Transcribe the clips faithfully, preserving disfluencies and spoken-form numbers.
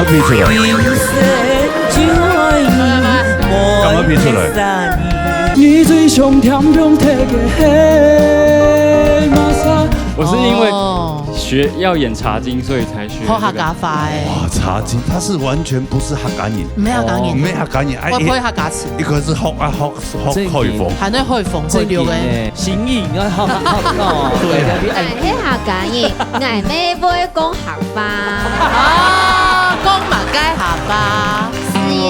配出來。趕快配出來。你最想甜中甜个黑玛莎。我是因為哦。學，要演茶金，所以才學這個。好客家話欸。哇，茶金，他是完全不是客家人。毋係客家人。毋係客家人，啊，會，會客家詞。一個是學啊，學，學海豐。還在海豐，海陸欸。正經欸，新意，你看，好，好，好，好。對啊。哎，係客家人，𠊎乜會講客話。啊，講麼个客話？四縣。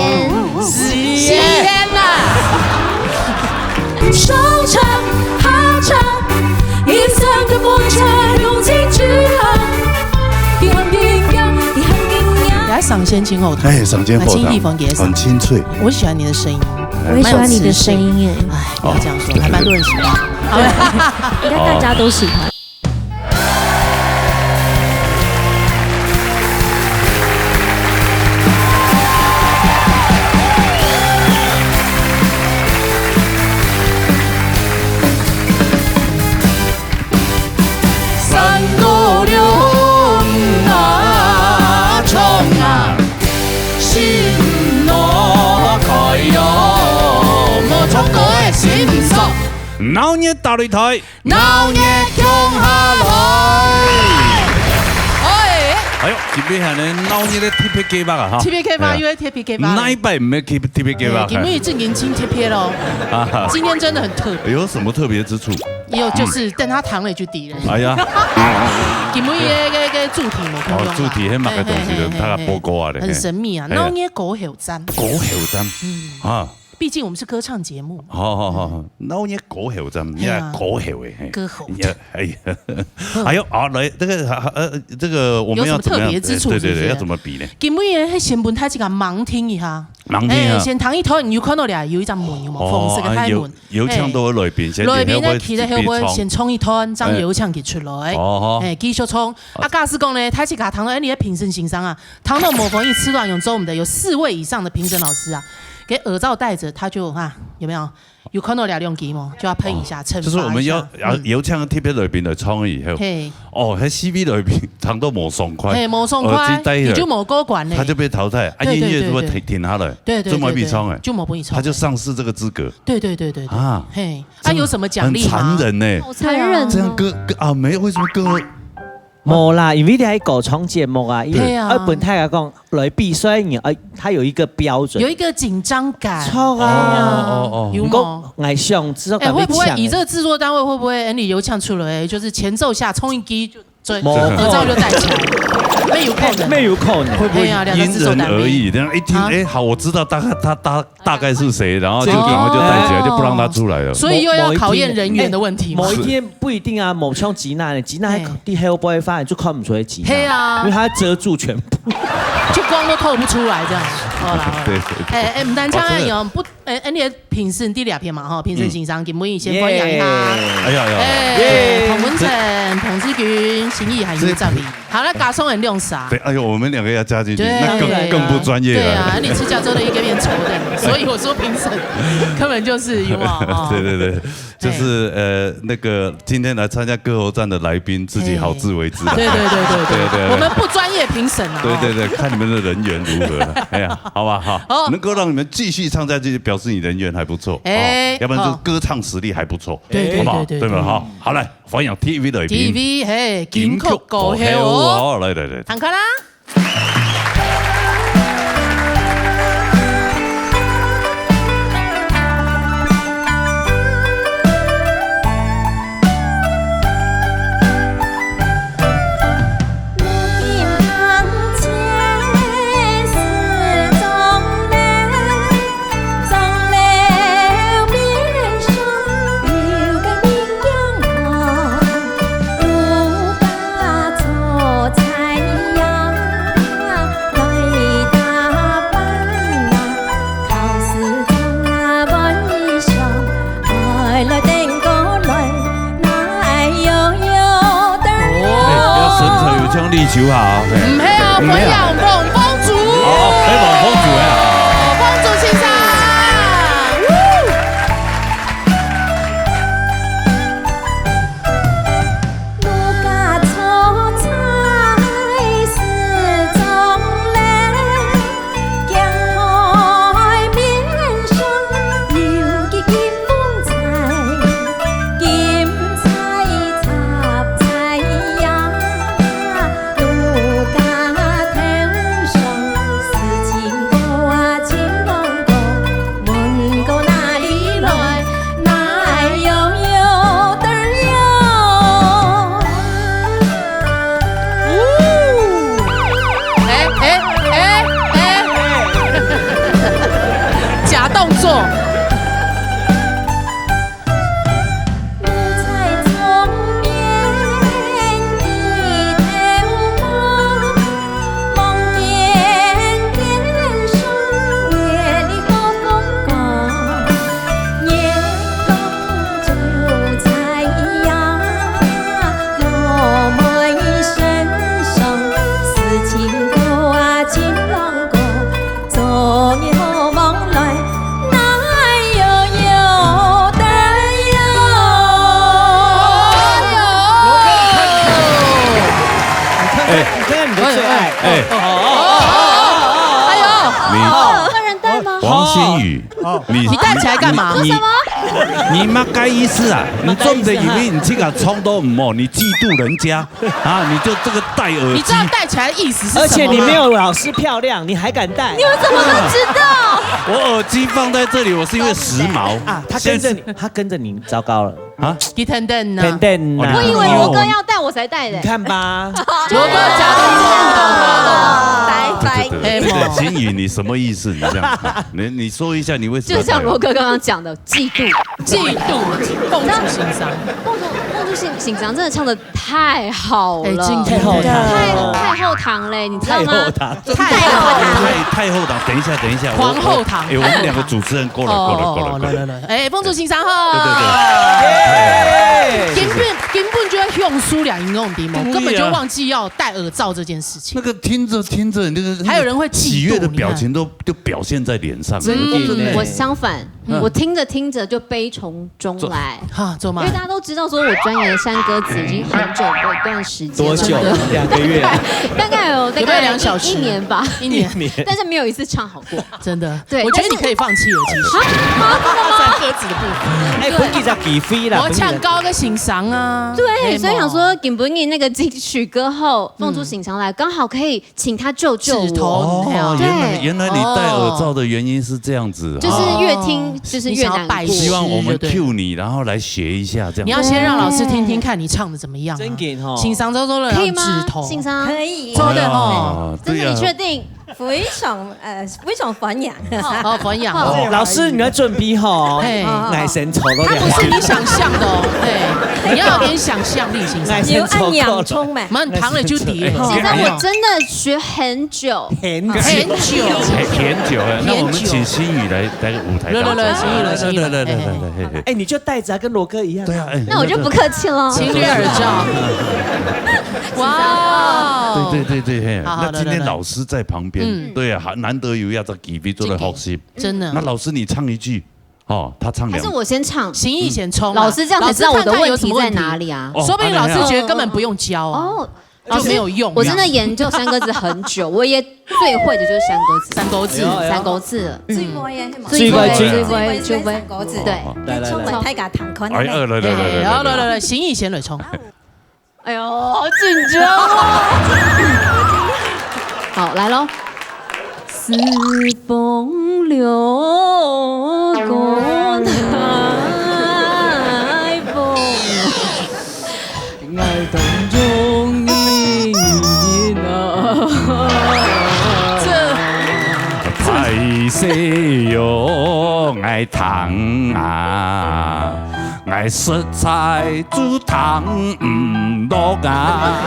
四縣啊！上車，下車，一生的火車，用盡去啊！一行一行，一行一行。來，上前請後台。哎，上前後台。啊，請一分給他。很清脆。我喜歡你的聲音。哎。我也喜歡你的聲音耶。哎，不要這樣說，還蠻多人喜歡。好了。應該大家都喜歡。 鬧熱大擂台。 鬧熱共下來！哎。哎喲，今晡日還有鬧熱个特別計畫啊，哈。特別計畫，哎呀。又係特別計畫。哪一擺毋係特別計畫？哎，今晡日正經真特別咯。啊哈。今天真的很特別。有什麼特別之處？有，就是等佢燙了就知了。哎呀。今晡日个，个，个主題嘛，哦，主題，彼麼个東西，嘿，嘿，嘿，嘿，大家報告啊咧，很神秘啊，嘿。鬧熱過後站。過後站。嗯。啊。 畢竟我們是歌唱節目。好，好，好，好。鬧熱過後站，哎呀。你看過後欸，嘿。過後。你看，哎呀。還有啊，來，這個，呃，這個我們要怎麼樣？有什麼特別之處，對，對，對，是不是？要怎麼比呢？今晡日係先分大家盲聽一下。盲聽啊。哎，先聽一段，你有看到咧，有一隻門，有無？哦，紅色个大門。啊，有，有請到來賓，哎。先來賓呢，企在後背，先唱一段，正邀請佢出來。哎。哦，好。哎，繼續唱。啊，假使講呢，大家聽到，哎，你个評審先生啊， 糖豆模仿一吃軟用中的有四位以上的評審老師啊，給耳罩戴著，他就哈，有沒有？有看到兩兩集嗎？就要噴一下，哦，懲罰一下。就是我們要，要邀請特別來賓來唱以後，嗯。嘿。哦，那四位來賓唱到無爽快，嘿，無爽快，耳機戴起來，你就無過關呢。他就被淘汰，啊，對，對，音樂就會停，對，對。停下來，對，對，就沒被唱欸，對，對，就沒被唱欸。他就喪失這個資格。對，對，對，對，對。啊，嘿，啊，有什麼獎勵嗎？很殘忍呢。好殘忍哦。這樣歌，歌，啊，沒有，為什麼歌 無啦，因為你係歌唱節目啊，因為，對啊。呃，本來來講，來比賽，你，呃，他有一個標準。有一個緊張感。著啊。哦，哦，哦。有無？毋過，𠊎想知道哎，會不會以這個製作單位會不會，哎，你有唱出來，就是前奏下衝一擊就，就，無可能。耳罩就戴起來，沒有可能。沒有可能。會不會因人而異？哎呀，兩個製作單位。這樣一聽，啊？哎，好，我知道大概他，他 大概是誰，然後就趕快就戴起來，這個，就不讓他出來了。所以又要考驗人員的問題嘛。某，某一天，哎，某一天不一定啊，無像吉娜呢，吉娜還，嘿。在後背反而就看不出來吉娜，嘿啊。因為她遮住全部。就光都透不出來這樣。好啦，好啦。對，對，對。哎，哎，毋單淨恁樣哦，哦，真的。不，哎，哎，你的評審第二篇嘛，吼，評審先生，嗯。今晡日先歡迎一下。耶。哎呀，哎呀。哎，耶。彭文成、彭志軍、心怡還有這，這，張宇。 好，那加上人兩儕。對，哎喲，我們兩個要加進去，對，那更，對啊。更不專業了。對啊，你自家做了一個面醜的，所以我說評審根本就是，有沒有？哦。對，對，對，就是，哎。呃，那個今天來參加歌喉戰的來賓，自己好自為之啊。哎。對，對，對，對，對。對，對，對。我們不專業評審啊，對，對，對，哦。看你們的人緣如何了。哎呀，好吧，好，好。能夠讓你們繼續唱下去，表示你人緣還不錯，哎，哦，要不然就是歌唱實力還不錯，好。對，對，好不好？對，對，對，對吧？對。哈，好，來， 歡迎第一位來賓。第一位，嘿，金曲歌后哦。金曲歌后哦，來，來，來。聽看啦。哎，要身材有像李秋霞哦，嘿。毋係哦，毋係啊。歡迎黃蜂子。哦，哎，黃蜂子啊。黃蜂子先生。你看你的最爱。哎，哎呦，你个人戴吗？王心宇，你你戴起来干嘛？你你你 makaisu 啊？你重点以为你这个冲都唔好，你嫉妒人家啊？你就这个戴耳机你知道，戴起来的意思是什么吗？而且你没有老师漂亮，你还敢戴？你们怎么都知道？我耳机放在这里，我是因为时髦啊，他跟着你，他跟着你，糟糕了。你等等呢？等等啊，哦你我以为罗哥要戴，我才戴的你。看吧，罗哥假装中了。拜拜。对对对，心宇，你什么意思？你这样，你你说一下你为什么要戴耳机？就像罗哥刚刚讲的，嫉妒。嫉妒，凤珠心伤。凤珠凤珠心心伤真的唱的太好了，哎真的太后堂太了，太后堂嘞，你知道吗？太后堂，太后堂，太太后堂，等一下，等一下，我皇后堂我哎，我们两个主持人够了，够了，够了，够了。来来来，哎，凤珠心伤对对哈。对。根本根本就要用苏良音用的嘛，对呀根本就忘记要戴耳罩这件事情。那个听着听着，那个还有人会嫉妒喜悦的表情都就表现在脸上。真的呢我相反，我听着听着就悲从中来。哈，怎么因为？大家都知道，说我钻研山歌词已经很久的一段时间了，多久？两个月。大概有大概有没有两小时一一年吧，一年，但是没有一次唱好过。真的，对我觉得你可以放弃了，其实。在歌词的部分，哎，不给他给飞了，我唱高个欣赏啊。对，哎所以想说，金本义那个金曲歌后凤珠心伤来，刚好可以请他救救指头我。哦，原来对原来你戴耳罩的原因是这样子，就是啊越听就是越难过。你想要拜师希望我们对 cue 你，然后来学一下这样。你要先让老师听听看你唱的怎么样啊。真给吼。欣赏周周的可以吗指？头，心伤，可以，做得啊哦。真的对呀你确定？非常呃非常欢迎。哦，欢迎好哦。老师，你要准备吼，嘿眼神丑都它不是两你想象的哦，嘿，你要有点想象力，欣赏。眼神丑够了。充满。满堂的就底。现在我真的学很久，很很久，很很久了，那我们请心宇来来舞台当中。来来来，心宇来，心宇来，来来来来嘿嘿来来。哎，你就戴着啊，跟罗哥一样。对啊，哎，那我就不客气了。情侣耳罩。哇哦，对对对对，嘿，好好那今天来来来老师在旁边，嗯对啊，还难得有一个机会做个学习。真的那。老师你唱一句，哦，他唱两还是。我先唱？心意先冲啊，老师这样才知道我的问题在哪里啊。哦说不定老师觉得根本不用教啊，哦，老师就没有用。我真的研究山歌词很久，我也最会的就是山歌词，三狗子，哎呦哎呦三狗字了。最会的是嘛？最会最最会最会三个字。对，来来来充满大家弹款的哎，呢。呃，来来来来哎，好，来来来，来来，心意先来冲。哎呦，好紧张哦。好，来喽。四风流个大风。爱当中意你啊。太细哟，爱糖啊。 哎，实在就听毋落啊。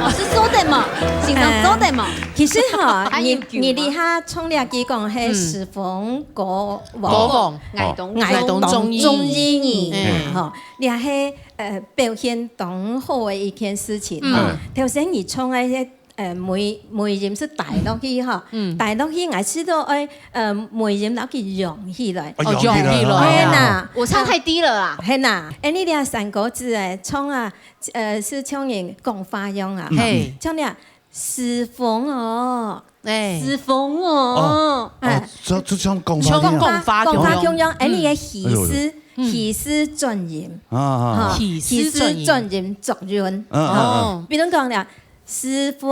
老师做得嘛，先生做得嘛。其实哈，你还有句吗你你下唱了几讲，嘿，嗯十分过国王，爱当爱当中意中意你嗯哈，你还呃表现当好的一件事情嗯哈。头先你唱那些呃尾尾音是带落去哈，嗯带落去，我知道哎呃尾音落去扬起来。哦，哎扬起来扬起来哎啊。呐，我唱太低了啦。嘿呐，哎，你这三个字哎，唱啊，呃，是像人讲话样啊，嘿，像你啊，十分哦，哎，十分哦，哎哦，，就就像讲像法一样。讲法讲法共样共样，哎，你的喜嗯事，喜事转音，啊啊啊！哈，喜喜事转音事转音，作用，嗯嗯哈哦，比如讲了，十分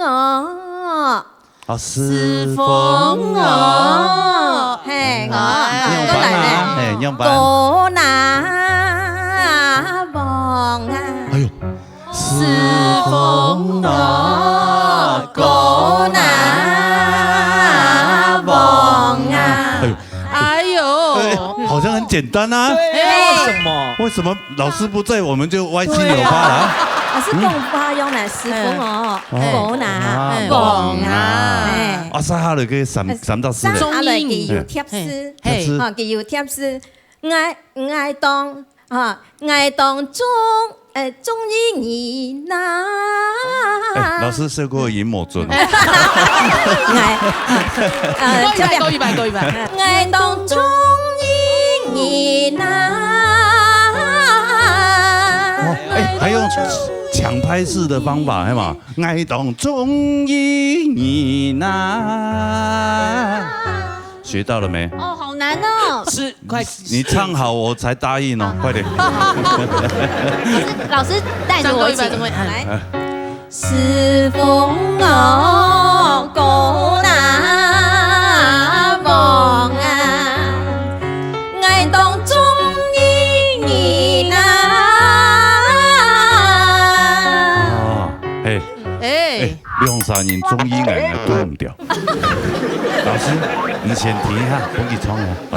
哦，啊，十分哦哦。嘿，我，哎过来呢，哎，样板。过那望啊，哎呦，十分哦，过那望啊。哎呦，哎呦，哎，好像很简单啊。哎，什么？为什么老师不在，我们就歪七扭八了啊？啊，是讲法用呢，十分哦，哎过那哎望啊，哎哎。啊，三下了个三三到四三了。下来佢有贴士，嘿是哈，佢有贴士，爱爱当啊，爱当中，呃，中意你呐。哎，老师说过音没准。爱，呃，过一百，过一百，过一百。爱当中意你呐。哦，哎，还用气抢拍式的方法，是嘛？我當中意你啊。學到了沒？哦，好難哦。是，快。你唱好我才答應哦，快點。老師，老師帶著我一起。張哥預備，張哥預備。來。哎。 哦，嘿，哎。哎，兩儕人中英文啊，對毋著。老師，你先停一下，分佢唱啊。哦，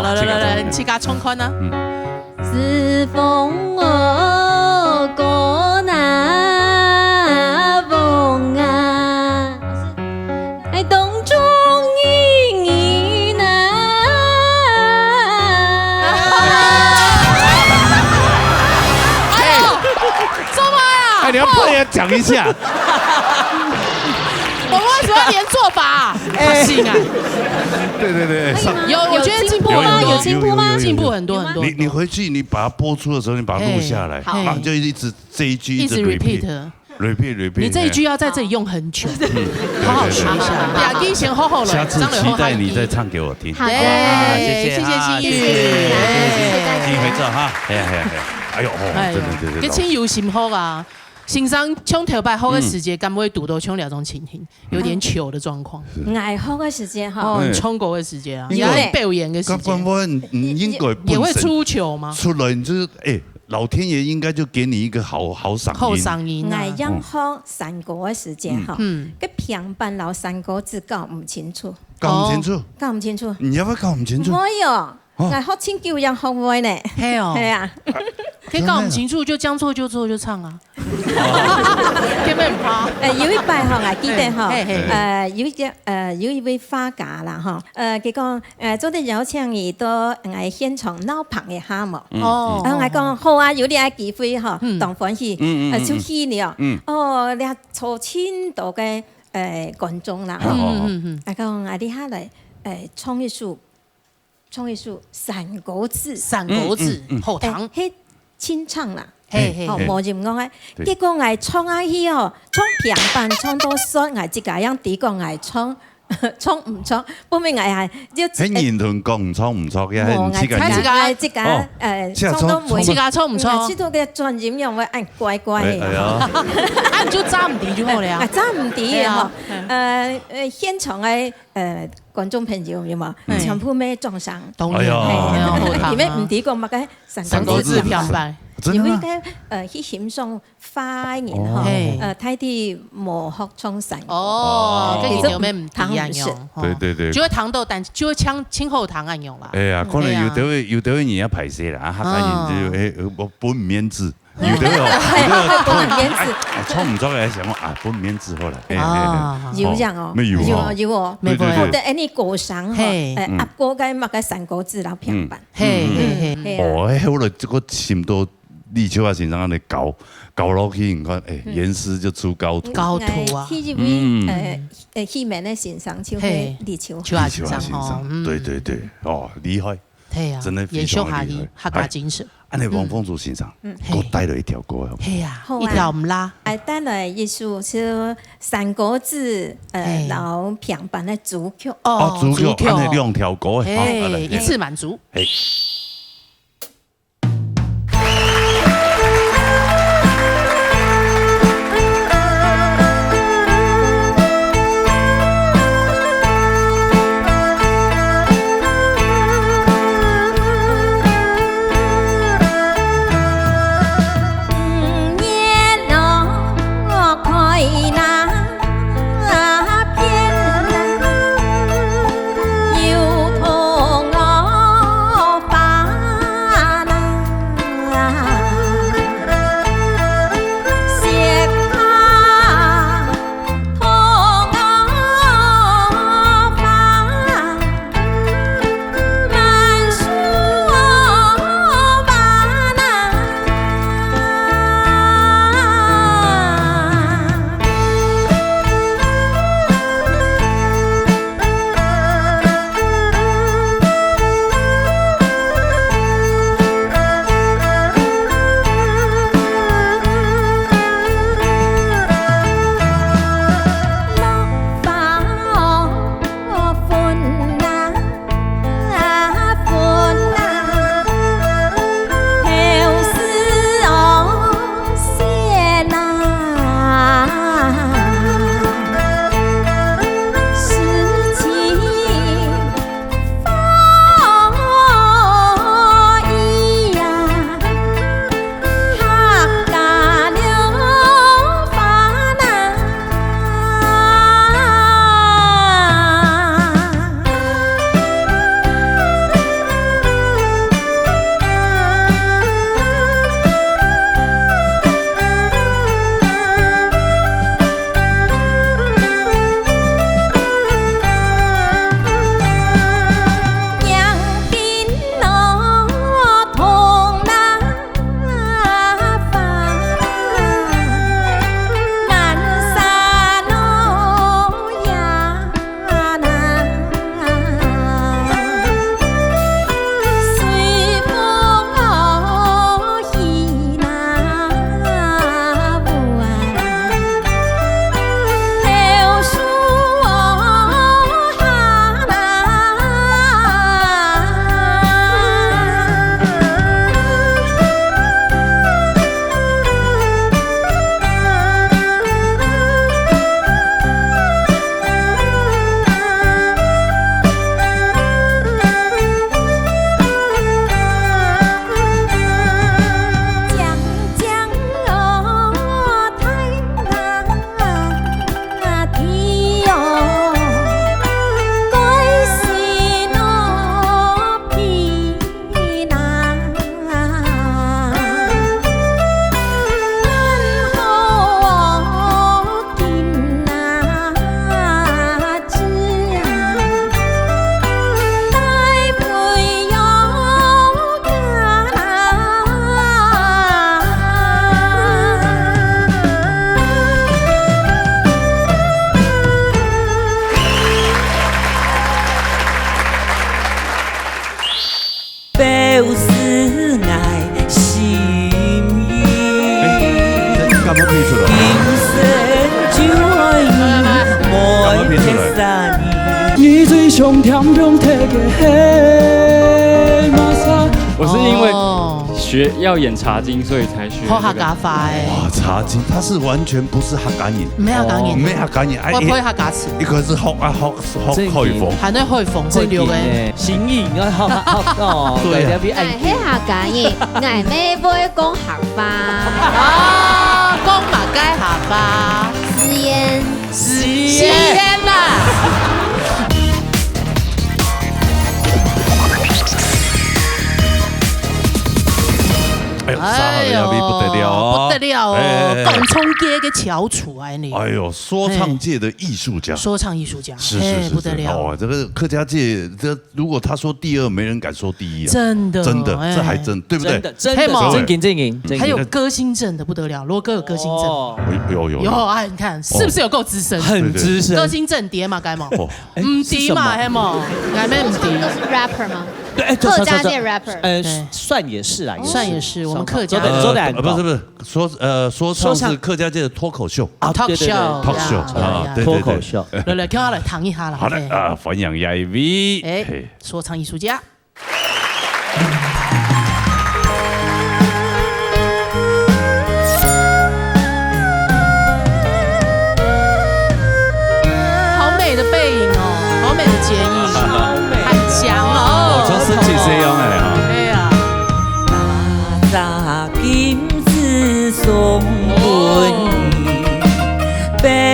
來，來，來，來，自家唱啊。來，自家唱看啊。嗯。 哎呦，做麼呀？哎，你要不要也講一下？我們為什麼要連做法啊？哎。不行啊。對，對，對，上。有，我覺得進步了很多。有，有，有進步嗎？有，有，有。進步很多很多。你，你回去，你把它播出的時候，你把它錄下來，嘿。好。然後就一直這一句一直一直 repeat。 repeat，repeat，repeat，你這一句要在這裡用很久，嘿。嗯，好好學一下。對，對，對。對，以前好好了，下次期待你再唱給我聽。好的。好不好？啊，謝謝，謝謝心怡。好，謝謝，謝謝，謝謝，謝謝大家。心怡回照哈，哎呀，哎呀，哎呀，哎呦，哦，哎呦，真的，真的，這真有心福啊。先生，像頭擺學个時節，嗯。敢會堵到像這種情形，有點糗的狀況？是。𠊎學个時節哈。哦，你唱歌个時節啊，應該，你愛表演个時節。該，該，嗯，應該也，也會出糗嗎？本身出來你就是，哎， 老天爺應該就給你一個好，好嗓音。好嗓音啊。𠊎樣學山歌个時節吼，嗯。嗯。該平板摎山歌字搞毋清楚。搞毋清楚？哦。搞毋清楚。你也會搞毋清楚？會喲，哦。𠊎學盡久樣學會呢。係哦。係啊。可以搞毋清楚，就將錯就錯就唱啊。哦。根本毋怕。呃，有一擺吼，𠊎記得吼，嘿，嘿，嘿。呃，有一個，呃，有一位畫家啦吼，呃，佢講， 呃，做得邀請你到，呃，現場鬧棚一下無？嗯。哦。然後𠊎講，好啊，有這個機會吼，嗯。當歡喜，嗯，嗯，呃，就去了。嗯。哦，這坐盡多个，呃，觀眾啦，吼。哦。嗯，嗯，嗯。𠊎講，啊，這下來，呃，唱一首，唱一首山歌子。山歌子，嗯，嗯，嗯。好聽。呃，係清唱啦。 嘿，嘿，哦，嘿。無音樂个。對。結果𠊎唱下去哦，唱平板唱到煞，𠊎自家樣知講𠊎唱，唱毋著，分明𠊎還，就，係人同講毋著毋著个，無，係自家，𠊎自家，哦。𠊎自家，呃，自家唱，唱到尾，唱到，自家唱毋著。嗯，試著个轉音樣會恁怪怪个。哎，哎呀。啊，你就詐毋知就好了呀。啊，詐毋知个吼。對啊，嗯。呃，呃，現場个，呃，觀眾朋友有無？嗯。全部愛掌聲。當然，哎呀。哎呀，好聽啊。因為毋知講麼个 山歌子平板。真的嗎？有一個，呃，去欣賞畫个人吼，哦。嘿。呃，大體無學唱山歌。哦，哦。跟你有沒有毋知啊，聽毋識。樣，吼。對，對，對。就會聽到，但就會唱，唱好聽啊，樣啦。哎呀，可能有的位，對。有的位你要歹勢啦，啊，客家人就，哦。哎，呃，我分毋免字。有的哦，有的哦，分毋免字。哎，哎，唱毋著个，想講，啊，分毋免字好了。哎，哎，哎。哦。有樣哦。哦，沒有哦。有哦，有哦。對，對，對。哦，對，哎，你歌聲吼，嘿。哎，嗯。啊，歌該麼个山歌子摎平板。嗯。 嘿，嗯，嘿，嘿。嗯，嘿啊。哦，哎，後來這個尋到李秋華先生恁樣搞，搞落去，你看，哎，嗯。原師就出高徒。高徒啊。嗯，哎，第一位，嗯。呃，呃，戲名个先生就係李秋華。嘿，秋華先生，李秋華先生，哦，嗯。對，對，對，哦，厲害。嘿啊，真的非常的厲害。延續下去，客家精神。哎，恁樣王鳳珠先生，嗯。嗯。嘿。給我帶了一條歌哦。嘿啊，好啊。一條毋落。哎，帶來一首係山歌子，呃，嘿。摎平板个主曲。哦，哦，主曲，主曲。恁樣兩條歌，嘿，好，好，來，一次滿足。嘿。我是因為哦。學要演茶金，所以才學這個。學客家話欸。哇，茶金，他是完全不是客家人。毋係客家人。哦，毋係客家人，啊，我毋會客家詞。佢可是學啊，學，學海豐。還在海豐，海陸个。正經欸，新意，你看，好，好，好，哦，對啊。對，這邊哎，係客家人，𠊎乜會講客話。啊，講麼个客話？四縣。四縣。四縣啦。哎喲，沙河个料理不得了哦。哎喲，不得了哦，哎，哎，哎。廣東街个翹楚啊，你。哎喲，說唱界的藝術家。哎。說唱藝術家，是，是，哎，是，不得了。是，哦，這個客家界，這如果他說第二，沒人敢說第一啊。真的，真的，哎。這還真，對不對？真的，真的，各位。正經，正經，正經。還有歌星證的不得了，羅哥有歌星證。哦。有，有，有，有。有啊，你看，是不是有夠資深？很資深。對，對。歌星證知嘛，該嘛？哦。哎，毋知嘛，是什麼？係無？𠊎乜毋知。都是rapper嗎？對，哎，客家界rapper。呃，對。算也是啦，也是。算也是，我們客家。做得，做得很高。呃，不是，不是，說，呃，說唱是客家界的脫口秀。說唱。啊，對，對，對。Talk show，talk show，呀，呀，啊，呀。對，對，對。脫口秀。來，來，共下來聽一下啦，好的，嘿。啊，歡迎下一位。哎，嘿。說唱藝術家。 好美的背影哦，好美的剪影，超美的。很強哦。哦，像神仙一樣的哈。對啊。 哎，這看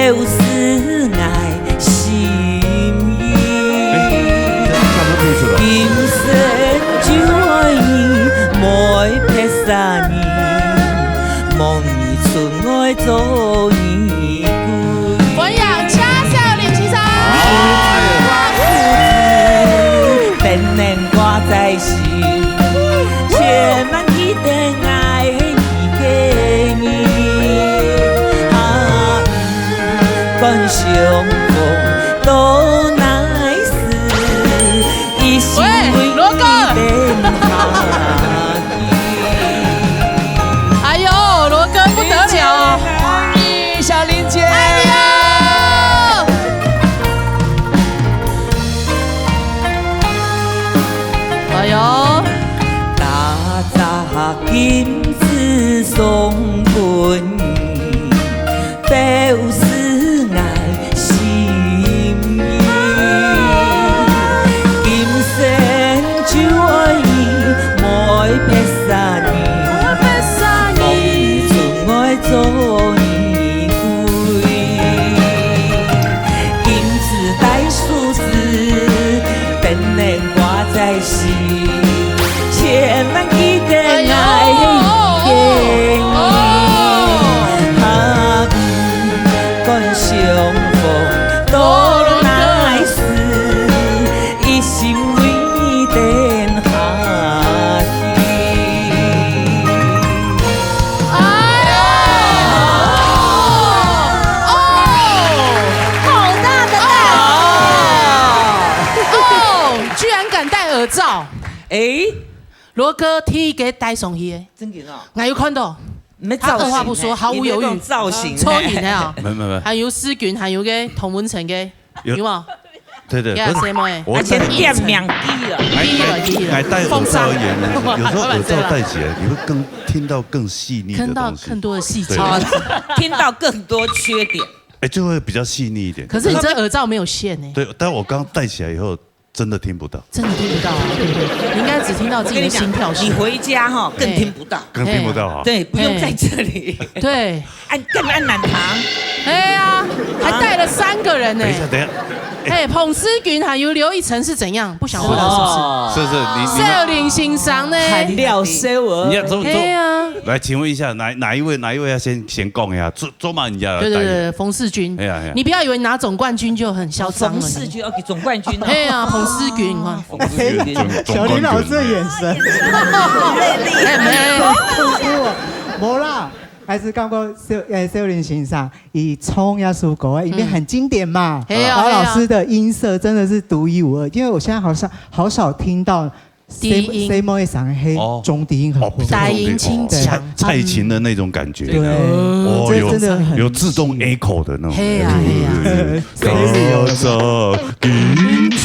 不出來。歡迎車少林先生。喂，羅哥。 哎喲，羅哥不得了哦。歡迎小林姐。哎喲！哎喲！ 哎喲！哦，好大的蛋！哦，居然敢戴耳罩。哎。羅哥第一個戴上去的。正經哦。𠊎有看到。 你們造型欸，他二話不說，毫無猶豫。你們那種造型欸。超型的啊。沒有，沒有，沒有。還有思君，還有個童文成个，有，有無？對，對，給他不是，什麼欸？我戴，而且店名低了。哎，低了，低了。哎，戴耳罩而言呢，風沙。有時候耳罩戴起來，你會更，聽到更細膩的東西。聽到更多的細節。對。哦，聽到更多缺點。哎，就會比較細膩一點。可是你這耳罩沒有線欸。對，但我剛戴起來以後， 真的聽不到。真的聽不到啊，對不對？你應該只聽到自己的心跳聲。我跟你講，你回家哈，更聽不到。哎。更聽不到哈。對，不用在這裡。哎。對。按，幹嘛按軟糖？哎呀，還帶了三個人呢。等一下，等一下。哎，彭思君還有劉一成是怎樣？不想回答是不是？哦。是，是，你，你們少林先生呢？還嫽小哦。你要怎麼做？哎呀。來，請問一下，哪，哪一位，哪一位要先，先講一下？做，做嘛，你要來帶一下。對，對，對，對，彭思君。哎呀，哎呀。你不要以為拿總冠軍就很囂張了。彭思君，OK，總冠軍哦。哎呀，彭思君，你看。 小林老師的眼神。哎，沒。無啦，還是感覺少，誒，少林先生，佢唱那首歌，因為很經典嘛。嗯。係啊，然後老師的音色真的是獨一無二，因為我現在好像好少聽到低音。細妹，細妹上黑，哦。中低音很混。哦，比較中低，大音清唱。哦，蔡，蔡琴的那種感覺。對。哦，這真的很有，有自動echo的那種。係啊，係啊。對，對，對，對。高照金曲。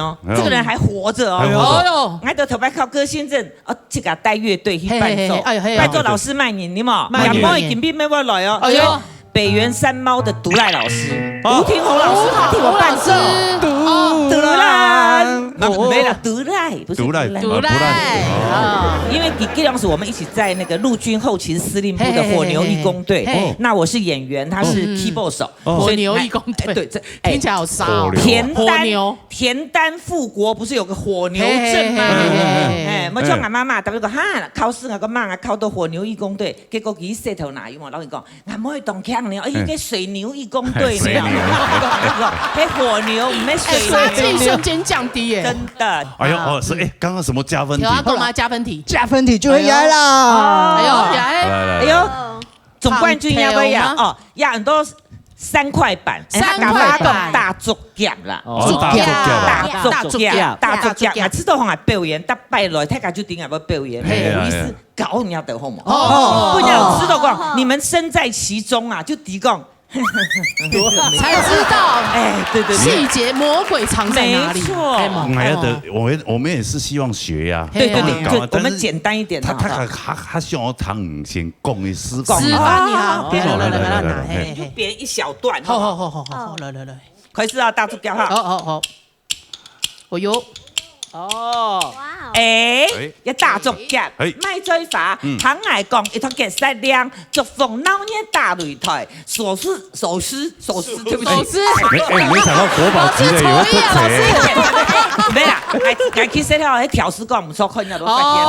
哦，哎呦。這個人還活著哦。還活著。哎呦。𠊎兜頭擺考歌星證，哦，這個帶樂隊去伴奏，嘿，嘿，嘿，哎呦，嘿，哎呦。伴奏老師麼人，你無？麼人。也無一定必要來哦。哎呦。北原山貓的獨賴老師，哦。吳庭泓老師，他替我伴奏。吳老師。哦。獨賴。那沒了，獨賴，不是獨賴。獨賴。獨賴，啊，不賴。哦。因為這個是我們一起在那個陸軍後勤司令部的火牛義工隊，嘿，嘿，嘿，嘿。哦。那我是演員，他是keyboard手。嗯。哦。所以他，火牛義工隊。哎，對，這，哎，聽起來好殺哦。火牛。田單，火牛。田單復國不是有個火牛陣嗎？嘿，嘿，嘿，嘿，嘿，嘿。哎，𠊎就𠊎媽媽，特別講，哈，考試𠊎个媽媽考到火牛義工隊，結果佢舌頭哪有嘛，老實講，𠊎妹當強呢，哎，嗯。該水牛義工隊呢，水牛。該火牛，毋係水牛。哎，殺氣瞬間降低耶。真的。哎呦，哦，是，哎，剛剛什麼加分題？有啊，幹嘛加分題？加分題就會來啦。哎呦，哎呦，來，來，來。哎呦。 總冠軍要不要呀？好，哦，呀，很多三塊板，哎，三塊板。他講大竹夾啦。哦，大竹夾啊。大竹夾，大竹夾，大竹夾。啊，知道好像表演，大拜來，大家就定要表演，嘿，嘿，有意思，嘿。搞人家的好嗎？哦。不然知道講，你們身在其中啊，就提供。才知道，哎，對，對，對。細節，魔鬼藏在哪裡？沒錯。哎，嘛。哎呀，對，我們，我們也是希望學呀。對，對，對，搞啊，就我們簡單一點的，但是他，好不好？他，他，他想要聽先講的示範。示範一下。哦。來，來，來，來，來，來，來，嘿，嘿。就編一小段，好，好，好，好，好，好，來，來，來。開始啊，大竹夾哈。好，好，好。哦喲。哦。哇哦。哎，哎。一大竹夾，哎。賣嘴花，嗯。聽𠊎講，一段結舌令，祝福鬧熱打擂台，手勢，手勢，手勢，手勢，對不起。手勢。沒，哎，沒想到國寶級的有人不老師，錯意啊，老師。沒啦，哎，哎，其實吼，那條詩講毋錯，看人家都發現。哦。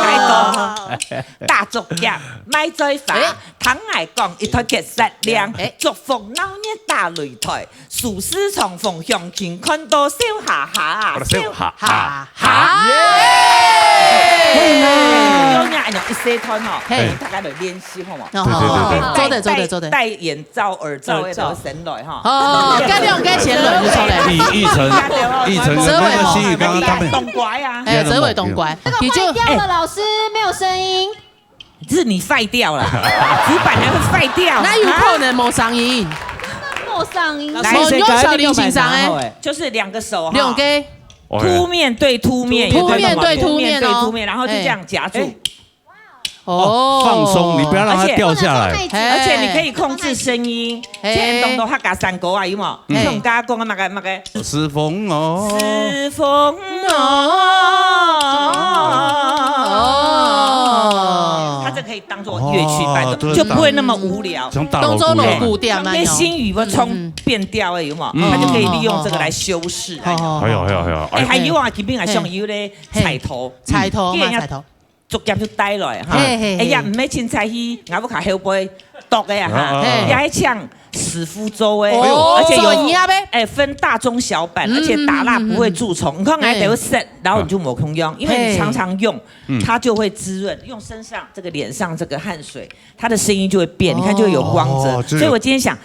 哎，哎，大竹夾，賣嘴花，哎。聽𠊎講，一段結舌令，哎。祝福鬧熱打擂台， 手勢唱風，鄉親看到笑哈哈啊，笑哈哈哈。耶！有影，恁樣一細段吼，嘿。大家來練習好無？哦，對，對，對，對。好，好，好。做得，做得，做得。戴眼罩、耳罩的都先來哈。哦，該兩個先來，你出來。奕，奕成，奕成跟那個心宇剛剛他們，當乖啊。哎，哲偉當乖。那個壞掉的老師沒有聲音。 是你壞掉了，主板還會壞掉。哪有可能無聲音？無聲音。來，無，用小林先生的。就是兩個手哈。兩個。凸面對凸面，凸面對凸面哦。有看到嗎？凸面對凸面，然後就這樣夾住。哎。哦。放鬆，你不要讓它掉下來。而且，而且你可以控制聲音，哎。像當多客家山歌啊，有無？ 嗯。像剛剛講的麼个，麼个？是風哦。是風哦。哦。它這可以當作樂曲伴奏，哦，對，就不會那麼無聊。像打鑼鼓一樣。當作鑼鼓點啊，像那心宇要唱變調的，有沒有？嗯。它就可以利用這個來修飾，好，好，好，好，好。哎，還有啊，今天還像有咧，嘿。彩頭。彩頭嘛，嗯。彩頭。竹夾就帶來哈。嘿，嘿，嘿。哎呀，毋係凊彩去，𠊎屋下後背剁个啊哈，啊，啊，啊。也係像死婦做个，哦，而且有，做人家呗。哎，分大中小版，嗯，而且打蠟不會蛀蟲。嗯，嗯，嗯。你看，哎，等于set，然后你就抹空用，因为你常常用，嘿。嗯。它就会滋润，用身上这个、脸上这个汗水，它的声音就会变，你看就会有光泽。哦，这个所以我今天想，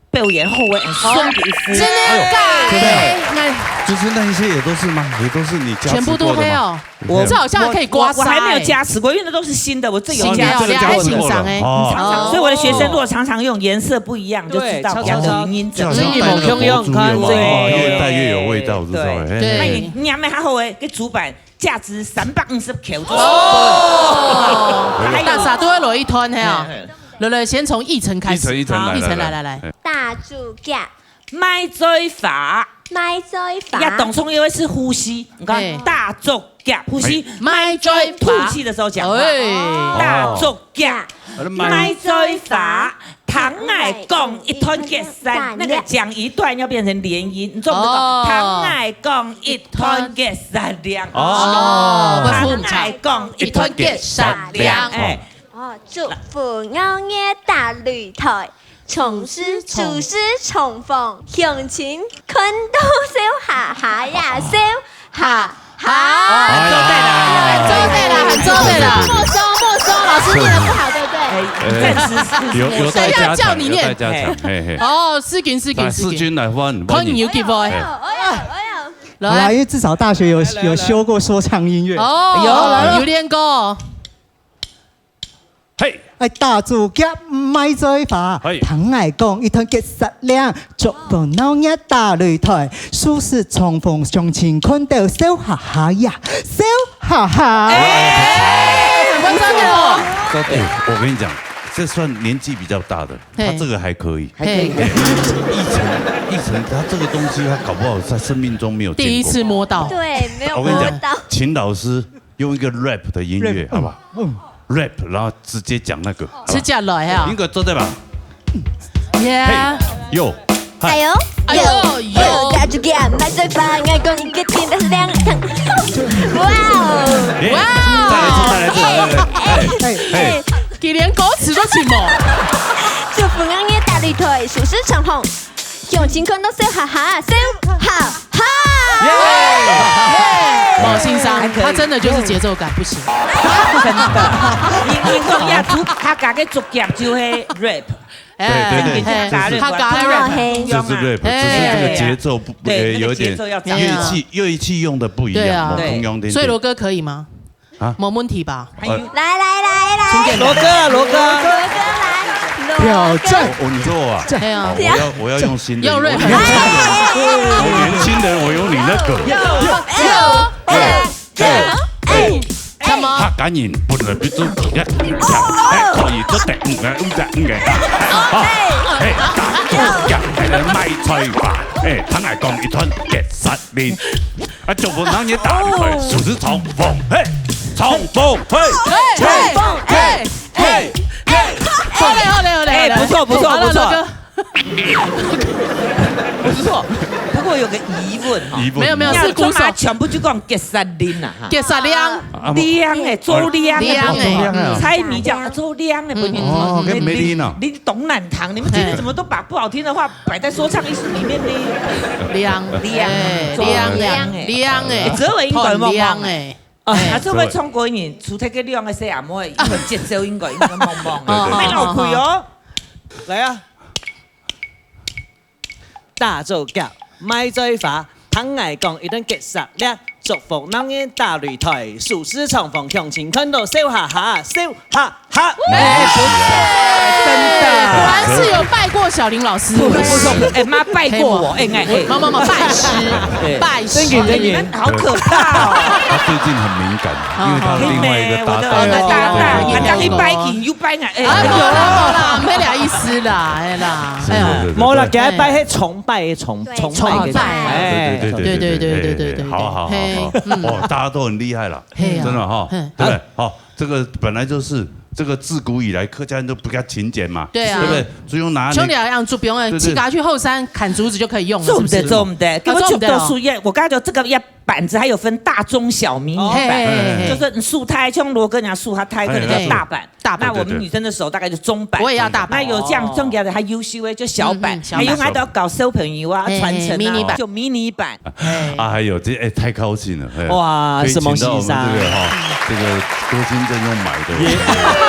表演后尾送一副。真的假的？哎呦，真的啊？哎，那就是那一些也都是吗？也都是你加持过的吗？全部都黑哦。我，这好像可以刮痧欸。我，我还没有加持过，因为那都是新的，我这有加持过的。新的哦，你还欣赏欸。哦。常常，所以我的学生如果常常用颜色不一样，就知道比较有原因。对，超，超，超。就好像戴那个佛珠一样嘛，对。哦，越戴越有味道，对。知道吗？对。嘿。那你，你还没好好欸，给主板 价值三百五十块。哦。还有大家都要落一团，嘿啊。嘿，嘿。来，来，先从奕晨开始。奕晨，奕晨，好，来，奕晨，来，来，来，来。来。大竹夹。卖嘴花。卖嘴花。呀，当中有一个是呼吸，你看，嘿。大竹夹，呼吸，哎。卖嘴花。吐气的时候讲话。哎。大竹夹。哦。 卖嘴花，聽𠊎講一段結煞了。那個講一段要變成連音，你做毋做得？哦。聽𠊎講一段結煞了。哦。聽𠊎講一段結煞了。哎。哦，祝福𠢕个大擂台，從事，從事重逢，鄉親看到笑哈哈呀，笑哈哈。 好，很做得啦，很做得啦，很做得啦。没收，没收，老师念得不好，对不对？哎，暂时是，哎，有，有待加强，要叫你念。有待加强，嘿，嘿。哦，世军，世军，来，世军。世军来，换，换你。看你有机会。哎。哎呦，哎呦，哎呦。来。好啦，因为至少大学有，来，来，来。有修过说唱音乐。哦，有，来了。有练过。 嘿。哎，大竹夹卖嘴花，嘿。聽𠊎講一段結煞了，祝福鬧熱大擂台，數十重逢相親看到笑哈哈呀，笑哈哈。哎，很会唱哦。哎，我跟你讲，这算年纪比较大的，他嘿。这个还可以。还可以。嘿。奕晨，奕晨，他这个东西，他搞不好在生命中没有见过。第一次摸到。对，没有摸到。我跟你讲，秦老师 用一个rap的音乐，rap，好不好？嗯，嗯。Rap，然后直接讲那个，好不好？直接来啊。应该做得吧？Yeah。嘿，有，嗨。哎呦，哎呦，有。大竹夹，卖嘴花，𠊎講一个真的是两趟。哇哦。耶，哇哦。再来一次，再来一次，来，来，来。哎，哎，哎。佢连歌词都唱无。祝福𠢕个大擂台，数十重逢。 鄉親看到笑哈哈，笑哈哈。耶！莫先生，還可以。他真的就是节奏感不行。真的。你，你講呀，竹，客家个竹夾就係rap。哎，對，對，對。哎，客家rap。客家rap。就是rap，哎。只是這個節奏不，對，呃，有點，那個節奏要掌握。樂器，樂器用的不一樣，對啊。無共樣點。所以羅哥可以嗎？ 啊？無問題吧？還有。呃。來，來，來，來。羅哥啊，羅哥。羅哥來，羅哥。挑戰。我，我，你說我啊？哎呀。哦，我要，我要用新的。要rap。我年輕人，我年輕人，我有你那個。有，有，有，有。什麼？客家人本來就做，哎，可以做得，嗯，嗯，嗯，嗯，哦，哎，打竹夾，哎，賣菜花，哎，聽𠊎講一段結煞了。 啊，祝福𠢕个大擂台，數十重逢，嘿，重逢，嘿，嘿，嘿，嘿，嘿。好嘞，好嘞，好嘞，哎，好嘞。不錯，不錯，好了，不錯。羅哥。不錯。不過我有個疑問哈。疑問。沒有，沒有，你看，是鼓手。做麼个全部就講結煞了啊，哈。結煞了。啊，不。了欸，做了欸，了欸。不是。猜謎叫做了欸，不是。嗯。哦，跟梅林哦。你，你懂南唐，你們今天怎麼都把不好聽的話 擺在說唱藝術裡面呢？靚，靚，哎，靚，靚，靚，靚，靚，哎，哎，哲偉應該有望望，靚，哎。啊，哲偉唱歌呢，除忒該靚个細阿妹，因為節奏應該，應該望望，哎，哦，哎，好，好，好。來啊！大竹夾，賣嘴花，聽𠊎講一段結煞了，祝福鬧熱大擂台，數十重逢，鄉親看到笑哈哈，笑哈哈。 哈！哎，不錯，真的。果然是有拜過小林老師。不錯，不錯，哎，媽拜過我，哎，哎，哎。沒有，沒有，沒有，拜師，對。拜師。真的，真的。你們好可怕哦。他最近很敏感，因為他另外一個搭檔，哦。我的，我的搭檔，對，對，對。他當一拜金，又拜俺，哎，啊，哎呦。沒有啦，沒有啦，沒這意思啦，哎啦，是，哎呀。是，是，是，無啦，對。今日拜係崇拜的崇，對，崇拜的崇拜。哎。對，對，對，對，對，對，對，對，對，對，對，對，對。好，好，好，好。嘿，嗯。哦，大家都很厲害了，嘿啊。真的哈，嘿。對不對？好。这个本来就是，这个自古以来客家人都比较勤俭嘛，对啊。对不对？就用拿那兄弟啊，让竹饼啊，对，对。自家去后山砍竹子就可以用了，做毋得，是不是？做毋得，啊，根本就做毋得哦。都是要，我刚才讲这个要板子，还有分大、中、小、迷你板，哦。嘿，嘿，嘿，嘿。就是竖胎，像罗哥讲竖他胎，可能叫大板。哎，哎，哎。大板。那我们女生的手大概就中板。对，对。我也要大板。那有这样，哦。中间的还优秀的，就小板，嗯，嗯，小板。还有还要搞小朋友啊，嘿，传承啊，迷你板。就迷你板。 哎。啊，还有这，哎，太高兴了，哎，哇，可以请到我们这个，沈先生。哈，这个歌星证用买的。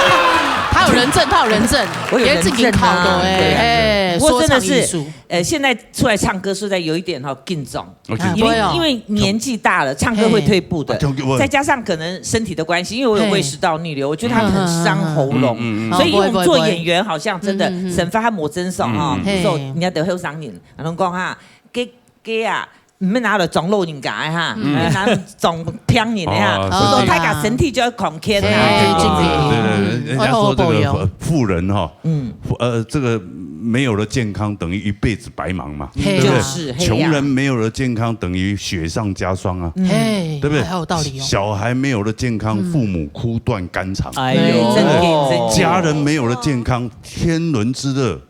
他有人证，他有人证，我有人证啊。也是自己考的，哎，对啊。哎，不过真的是，说唱艺术。呃，现在出来唱歌，说实在有一点哈，紧张。哦，紧张。因为，啊，对哦。因为年纪大了，唱歌会退步的。啊，跳，跳，再加上可能身体的关系，因为我有胃食道逆流，嘿。我觉得他很伤喉咙，嗯，嗯，嗯。所以我们做演员好像真的，哦，不会，不会，不会。嗯，嗯，嗯。沈發和魔桢爽哈，嗯，嗯。嘿。所以人家都后生人，然后讲哈，给 个啊，毋免拿來裝老人家个哈，嗯。拿來裝病人个哈，哦，所以大家身體就要康健啊。嘿，嘿，嘿，嘿，对，对，对，人家说这个，哎，好好保养。呃，富人哈，嗯。呃，这个没有了健康等于一辈子白忙嘛，嘿。对不对？就是，嘿呀。穷人没有了健康等于雪上加霜啊，嗯。嘿，对不对？还有道理哦。小孩没有了健康，嗯。父母哭断肝肠，哎呦。对不对？真的，真的。家人没有了健康，天伦之乐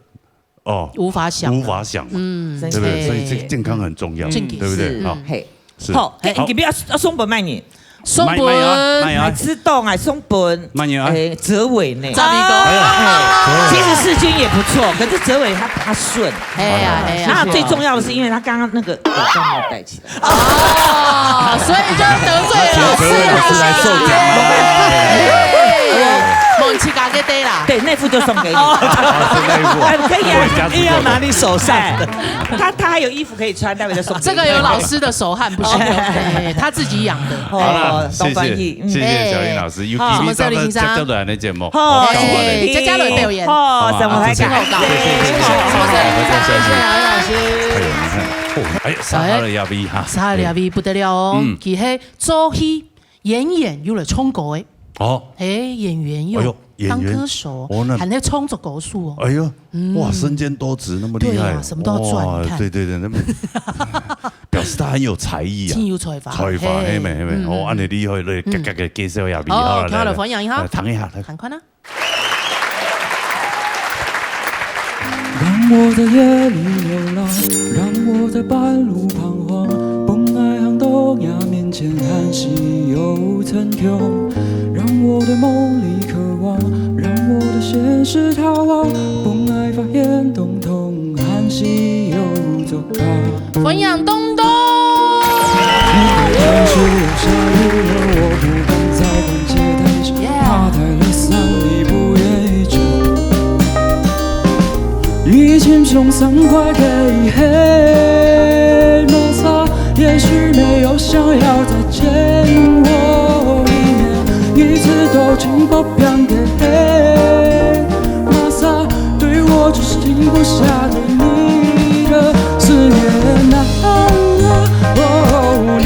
哦，无法想了。无法想嘛，嗯。对不对？真的。所以这个健康很重要，嗯。对不对？是，好，嘿。是。好，嘿，好。你不要，要送本卖你。送本。卖，卖啊，卖啊。买自动啊，送本。卖你啊。哎，哲伟呢？哲伟哥。哎呀，哎，其实世钧也不错，可是哲伟他，他顺。哎呀，哎呀。那最重要的是，因为他刚刚那个口罩没有戴起来。 哦，所以就得罪了老师啦。得罪老师来受奖啦。哎，忘记给他的啦。对，那副就送给你。哦，是那一副。哎，可以啊。我家是做的。硬要拿你手上的。哎，他，他还有衣服可以穿，待会再送给你。这个有老师的手汗，不行。OK，OK。哎，他自己养的。哦，好啦，谢谢，懂翻译，嗯。谢谢小林老师，哎。有机会再来，好。什么时候，林先生？再来的节目，哦，好，谢谢。哎，佳佳来表演。哦，好吧，怎么来讲？啊，这是好搞。谢谢，谢谢，谢谢，谢谢，谢谢，谢谢。哎呦，你看，哦，哎呀，撒哈拉亚比哈。 啥了味不得了哦，嗯。佢係做戲、演员又來唱歌个。哦。嘿，演员又哎呦，演员。當歌手，哦，那還在創作歌手哦。哎呦，嗯。哇，身兼多职，那么厉害。对啊，什么都要赚，哇，你看。对，对，对，那么表示他很有才艺啊。真有才华，才华，嘿。嘿咩，嘿咩，嗯，哦，恁樣厲害，来，嗯。给，给，给介绍一下，好，好啦，好，来，来，欢迎一下。来，谈一下，来。赶快啊。 让我在夜里流浪，让我在半路彷徨。分𠊎行到若面前，還是有成空。讓我在夢裡渴望，讓我在現實逃亡。分𠊎發現，通通還是有做假。歡迎東東！天是要下雨了，我不敢再管街燈，怕太了，傷你不願意走。 你心中閃過的黑馬賽，也許沒有想要再見我一面。你知道，輕薄變的黑馬賽，對我只是停不下的你的思念啊。哦，那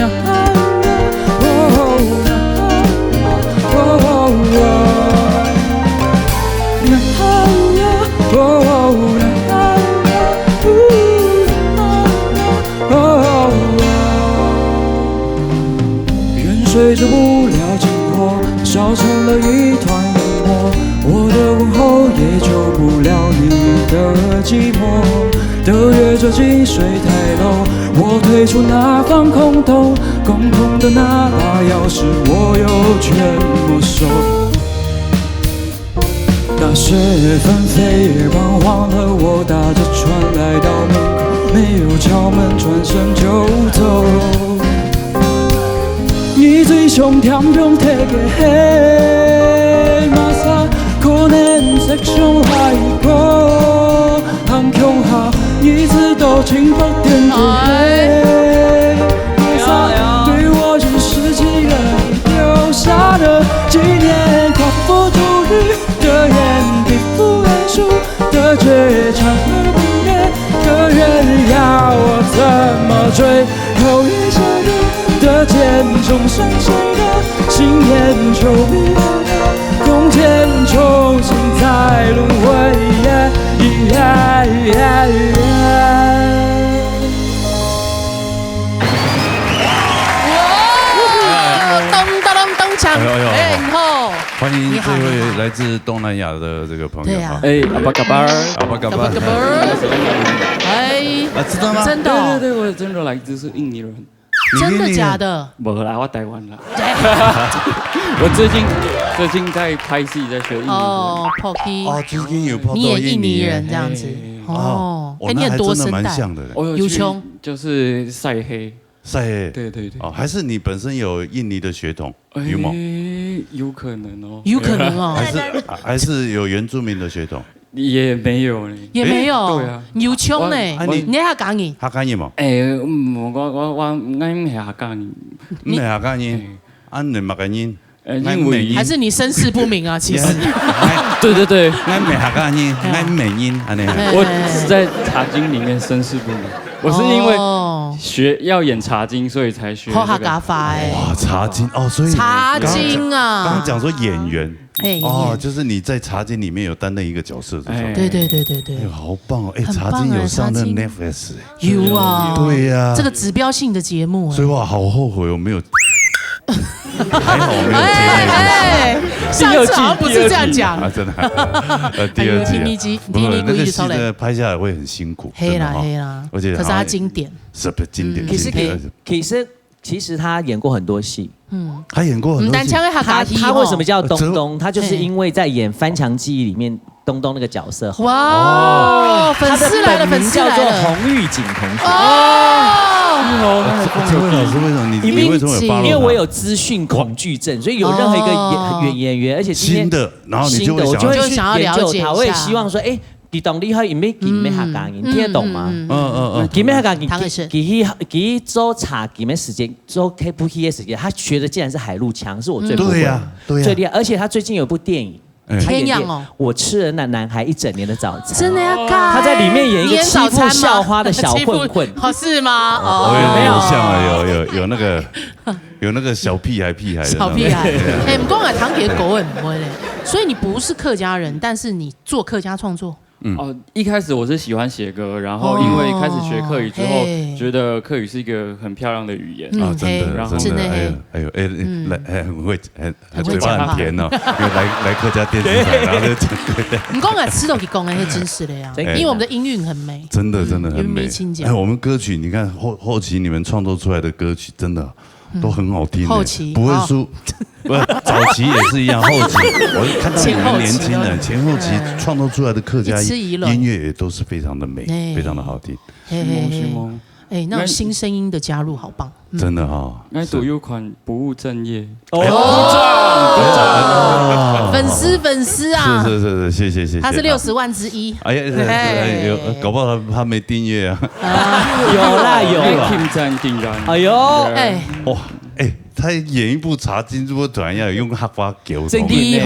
远水救不了近火，烧成了一团烟火。我的问候也救不了你的寂寞。 得月遮近水太冷，我退出那防空洞，空空的那把钥匙我又全没收。大雪纷飞，夜半黄了，我打着船来到门口，没有敲门，转身就走。你最想听用忒个黑马赛，可能只想来一个 航空号，一直都停不停的黑。哎呀，哎呀。对我只是记得留下的纪念，寡妇独立的眼，皮肤很粗的嘴，长而不灭的人，要我怎么追？后一生的肩，中山山的信念，求你的空间，重新再轮回。 哇，咚咚咚咚锵，哎呦哎呦，哎，你好，欢迎这位来自东南亚的这个朋友啊。对啊。哎，apa kabar？阿巴嘎巴。哎，啊，知道吗？真的哦。对对对，我真的来自是印尼人。真的假的？没啦，我台湾啦。我最近最近在拍戏，在学印尼。哦，拍戏。哦，最近有拍到印尼人这样子。哦，哎，你很多声带。有穷，就是晒黑。 晒黑。对对对。哦，还是你本身有印尼的血统，有吗？有可能哦。有可能哦。还是还是有原住民的血统？也没有呢。也没有。对啊。有穷呢。你客家人？客家人嘛。哎，我我我我，俺唔系客家人。唔系客家人，俺系客家人。 还是你身世不明啊？其实，对对对，俺唔系客家人，俺唔系人，安尼。我在茶金里面身世不明，我是因为学要演茶金，所以才学。好客家话哎。哇，茶金哦，所以茶金啊，刚刚讲说演员，哎，哦，就是你在茶金里面有担任一个角色，这种。对对对对对，哎，好棒哦！哎，茶金有上任 Netflix。 有啊，对呀，这个指标性的节目，所以我好后悔我没有，还好我没有接那个。哎，上次好像不是这样讲啊，真的，呃，第二季啊，不是那个戏真的拍下来会很辛苦，黑啦黑啦，而且可是它经典，是不经典？其实可以，其实其实他演过很多戏，嗯，他演过很多戏，他他为什么叫东东？他就是因为在演《翻墙记》里面。 东东那个角色。哇，粉丝来了，粉丝来了。叫做洪玉景同学。哦，这位老师为什么你你为什么有 follow？因为我有资讯恐惧症，所以有任何一个演演演员，而且新的，然后你就会想要去研究他，我也希望说，哎，你懂厉害，也没也没哈港，你听得懂吗？嗯嗯嗯，也没哈港，他也是，其实其实做茶，也没时间做 K P K 的时间，他学的竟然是海陆腔，是我最不会，对呀对呀，最厉害。而且他最近有部电影。 天养哦，我吃了那男孩一整年的早餐，真的要看。他在里面演一个欺负校花的小混混，是吗？哦，有有像啊，有有有那个有那个小屁孩屁孩，小屁孩。哎，我们刚才唐杰狗很不会嘞，所以你不是客家人，但是你做客家创作。嗯，哦，一开始我是喜欢写歌，然后因为开始学客语之后，觉得客语是一个很漂亮的语言啊，真的，然后真的，哎呦哎呦哎，来哎很会很。 嘴巴很甜哦，因为来来客家电视台，然后就讲对。你刚才吃东西讲的是真实的呀，因为我们的音韵很美，真的真的很美。哎，我们歌曲你看后后期你们创作出来的歌曲真的都很好听，后期不会输，不是早期也是一样，后期我看到你们年轻人前后期创作出来的客家音乐也都是非常的美，非常的好听。哎，那种新声音的加入，好棒。 真的哈，那都有款不务正业哦，粉丝粉丝啊，是是是是，谢谢谢谢，他是六十万之一，哎呀，有搞不好他他没订阅啊，有啦有啦，哎呦，哎哇哎，他演一部茶金，如果怎样用客话给我，真的，你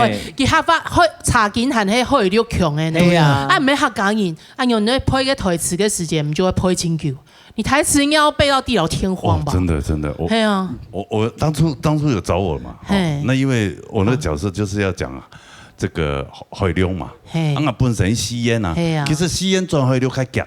客话会茶金还是会六穷的呢，对呀，啊没客家人，啊用那配个台词个时间，我们就会配清楚。 你台词应该要背到地老天荒吧？真的真的，我，对啊，我我当初当初有找我嘛，那因为我那个角色就是要讲啊，这个海流嘛，啊本身吸烟啊，其实吸烟转海流开讲，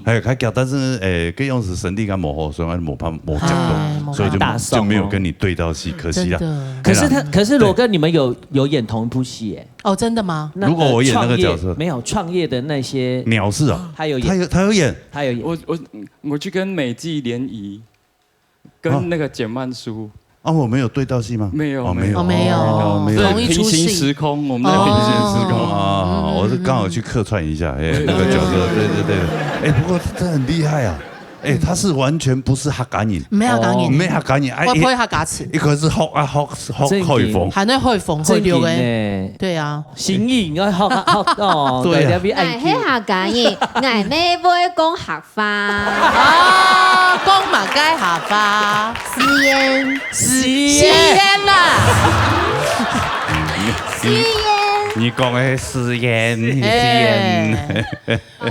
哎开讲，但是哎，跟用是神力跟模糊，所以模怕模讲懂，所以就就没有跟你对到戏，可惜啊。可是他可是罗哥，你们有有演同一部戏哎？哦，真的吗？如果我演那个角色，没有创业的那些鸟事啊，他有演，他有他有演。 还有我我我去跟美纪联谊，跟那个简曼书。啊，我没有对到戏吗？没有没有没有没有，同一出戏，平行时空，我们在平行时空啊，我是刚好去客串一下，哎，那个角色，对对对，哎，不过他真的很厉害啊，哎，他是完全不是客家人，没有客家人，没有客家人，哎，我不会客家词，一个是学啊学学海风，还能海风海流哎，对啊。 新意，我好好哦，对啊，，𠊎係客家人，𠊎乜會講客話。啊，講麼个客話？食煙。食食煙啦。食煙。你講个食煙，食煙。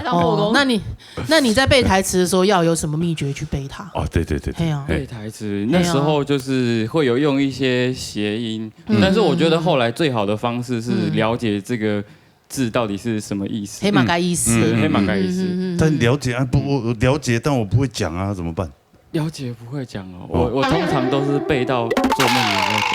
哦，那你那你在背台词的时候要有什么秘诀去背它？哦，对对对，对啊，背台词那时候就是会有用一些谐音。 但是我觉得后来最好的方式是了解这个字到底是什么意思。黑马该意思，黑马该意思。但了解啊，不，我了解，但我不会讲啊，怎么办？了解不会讲哦，我我通常都是背到做梦的那种。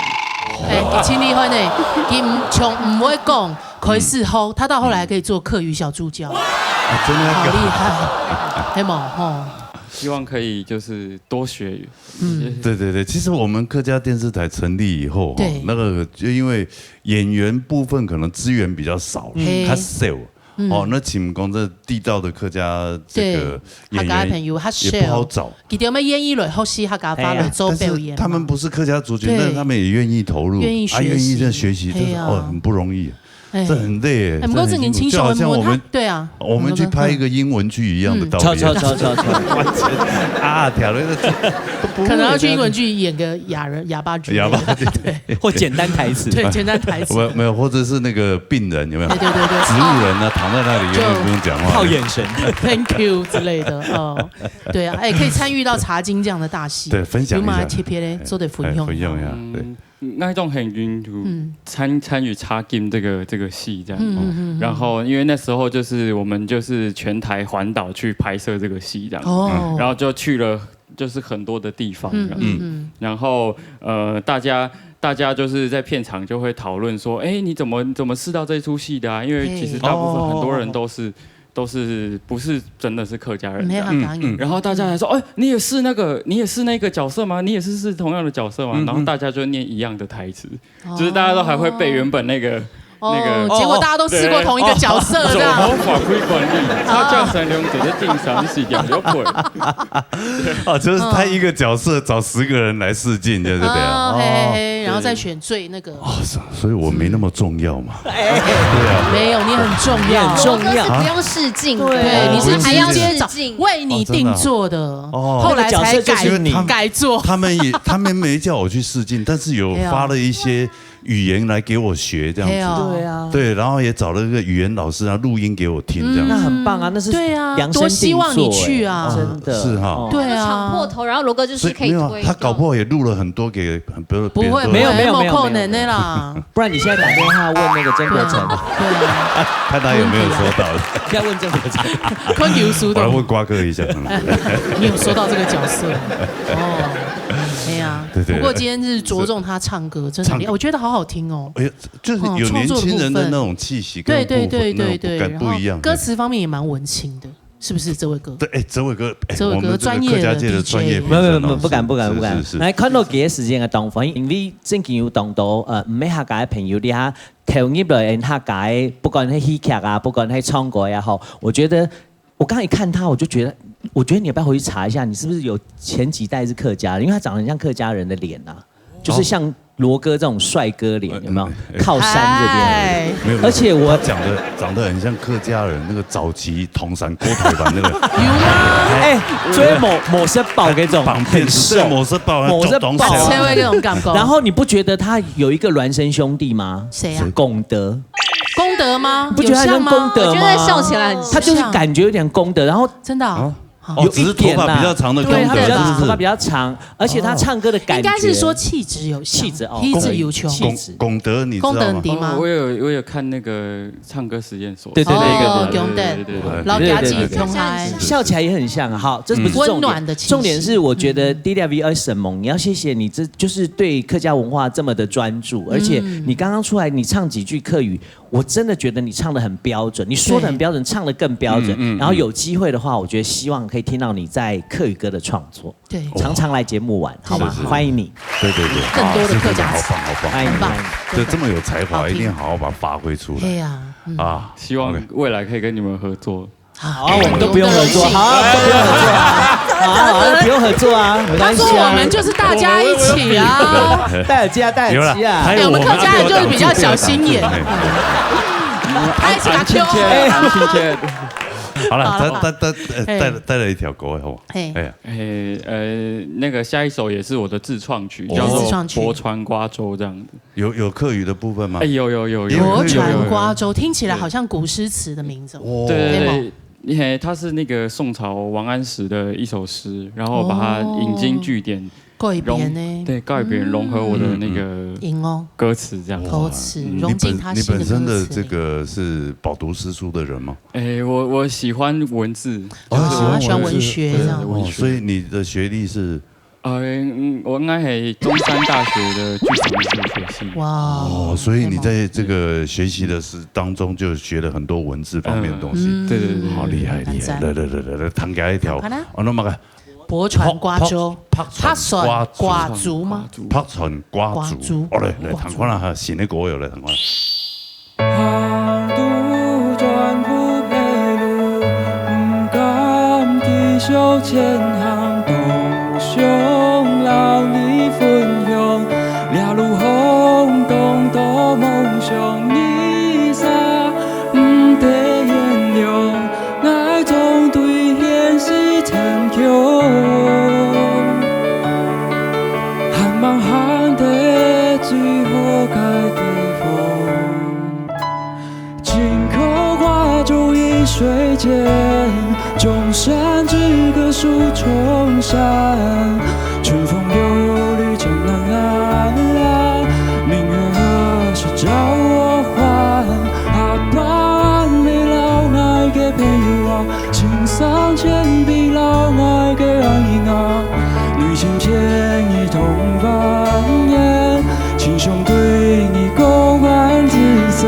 哎，佢盡厲害呢，佢從毋會講，開始學，他到後來還可以做客語小助教，好啊，真的要厲害，係無？吼，希望可以就是多学语。嗯，对对对，其实我们客家电视台成立以后，哈对，那个就因为演员部分可能资源比较少，嘿较少。嗯哦，那请讲这地道的客家这个對，客家演员朋友較也不好少，找。佢哋乜願意來學習客家話哎呀來做但是表演嘛。他们不是客家族群，对但是他们也愿意投入，愿意啊，愿意学习在学习，这嘿啊是哦很不容易，哎这很累耶，哎，毋過正經这很辛苦青少年，就好像我们對啊，我们去拍一个英文剧一样的道理。错错错错错，完全啊，跳了那个，可能要去英文剧演个哑人哑巴之类的，哑巴对或简单台词。对，简单台词，没有没有，或者是那个病人有没有？对对对对，植物人呢，躺在那里永远不用讲话。靠眼神。 Thank you 之类的哦，对啊，哎，可以參與到茶金這樣的大戲，對，分享一下有嘛特別咧，做得分享哎分享一下，对。嗯，那一种很晕图嗯参参与插金这个这个戏这样，嗯嗯嗯嗯然后因为那时候就是我们就是全台环岛去拍摄这个戏这样，哦，然后就去了就是很多的地方这样，嗯嗯嗯，然后呃大家大家就是在片场就会讨论说，哎，你怎么你怎么试到这出戏的啊？因为其实大部分很多人都是都是不是真的是客家人这样。没有讲然后大家还说，哎，你也是那个，你也是那个角色吗？你也是是同样的角色吗？然后大家就念一样的台词，就是大家都还会背原本那个那哦，个。结果大家都试過同一個角色，走這樣。好法規管理，差價三兩就係定三四點六倍。哦，就是他一个角色找十个人来试镜，对不对？哦，嘿嘿哦，嘿，然后再选最那个，哦，是啊，所以我没那么重要嘛。没有，你很重要，很重要我哥是不用试镜的，对，你是还要直接找试镜。为你定做的，哦后来才那个角色就是改你改做。他们也他们没叫我去试镜，但是有发了一些语言来给我学这样子。哎呀对啊，对，然后也找了一个语言老师啊，录音给我听这样子。那很棒啊，那是对啊，量身多希望你定做去啊哎。真的是哈对啊，抢破头，然后罗哥就是可以推所以没有啊，他搞不好也录了很多给很多不会，别人都没有没有不会没没有可能的啦。不然你现在打电话问那个曾国城，对啊，看他有没有收到。你要问曾国城。看有收到我来，问瓜哥一下。嗯你有收到这个角色？哦，哎呀，对对对不过今天是着重他唱歌，真的很厉害，唱我觉得好好听哦。哎呀，就是有年轻人的那种气息，对跟部分对对对对，那种不敢不一样。然后歌词方面也蛮文青的，是不是？这位哥，对，哎，哲伟哥，哎，哲伟哥我们这个专业的客家界的 D J 专业没有没有没有，评审哦不敢不敢不敢是是。是来看到个时间个当中，因为正经有当多呃，毋系客家个朋友，你哈投入来客家个，不管系戏剧啊，不管系唱歌也好，我觉得我刚才一看他，我就觉得，我觉得你要不要回去查一下，你是不是有前几代是客家人？因为他长得很像客家人的脸啊，就是像罗哥这种帅哥脸，有没有？靠山这边。哎，没有，没有而且我他讲的长得很像客家人那个早期唐山过台版那个。哎，所以某某些宝给种绑辫子，很瘦对，某些宝，某些宝懂懂懂才会那种感觉。然后你不觉得他有一个孪生兄弟吗？谁啊？功德。功德吗？功德还跟有像吗？功德吗？我觉得笑起来很像他就是感觉有点功德，然后真的啊，哦，只是头发比较长的功德，对，他比较长，是不是？头发比较长，而且他唱歌的感觉应该是说气质有像，气质哦气质有像。气质功德，你知道吗？功德很低吗哦，我？有我有看那个唱歌实验所，对对对哦，对功德，对对对。老家自己用嗨。笑起来也很像哈，这不是重点，温暖的气息重点是我觉得 D W 二什么，你要谢谢你，这就是对客家文化这么的专注，而且你刚刚出来，你唱几句客语，我真的觉得你唱的很标准，你说的很标准，唱的更标准，嗯嗯然后有机会的话，我觉得希望可以听到你在客语歌的创作，对，常常来节目玩，好吗？是是欢迎你。对对对，更多的客家好棒好棒，欢迎很棒。对，这么有才华，好听一定好好把它发挥出来对呀，嗯啊！希望 OK 未来可以跟你们合作。好，我们都不用合作，好，都不用合作，好，好，都不用合作啊，没他关系啊。说我们就是大家一起啊。大家大有了，家啊还，有哎，我们客家人就是比较小心眼，哎拍起来就哎，亲切。好了，好了再再再嘿带带来一条歌，好不好？嘿哎呀，嘿，呃，那个下一首也是我的自创曲，哦叫做自创曲《泊船瓜洲》这样子。有有客语的部分吗哎，？有有有有有有泊有有。船瓜洲听起来好像古诗词的名字哦。哦对对对对，因为它是那个宋朝王安石的一首诗，然后把它引经据典，过一遍融呢，对，告一遍融合我的那个赢哦，歌词这样子。歌词你融进本你他新的本身的这歌词里。个是饱读诗书的人吗？哎，我我喜欢文字，哦就是喜欢喜欢文文字学这样。哦，所以你的学历是呃，嗯，我应该系中山大学的剧场艺术学系。哇哦，所以你在这个学习的时当中，就学了很多文字方面的东西。嗯，对对对，好厉害，厉害！来来来来来，弹给他一条。好啦，哦，那么个，泊船瓜洲，泊船瓜洲吗？泊船瓜洲，瓜洲，哦，来来，弹看啦哈，新的歌谣来弹看。 行路轉不迷路，毋敢繼續前行，當想摎你分享。這路風當多夢想，你煞毋得原諒，𠊎總對現實逞強。還吂行得最好个地方。 緊靠瓜洲一水間，眾山之隔數重山。春風又綠江南，明月何時照我還？阿爸阿姆摎𠊎个朋友啊， 請上前，別摎𠊎个恩人啊，內心千億種謊言，親像對你講完之前。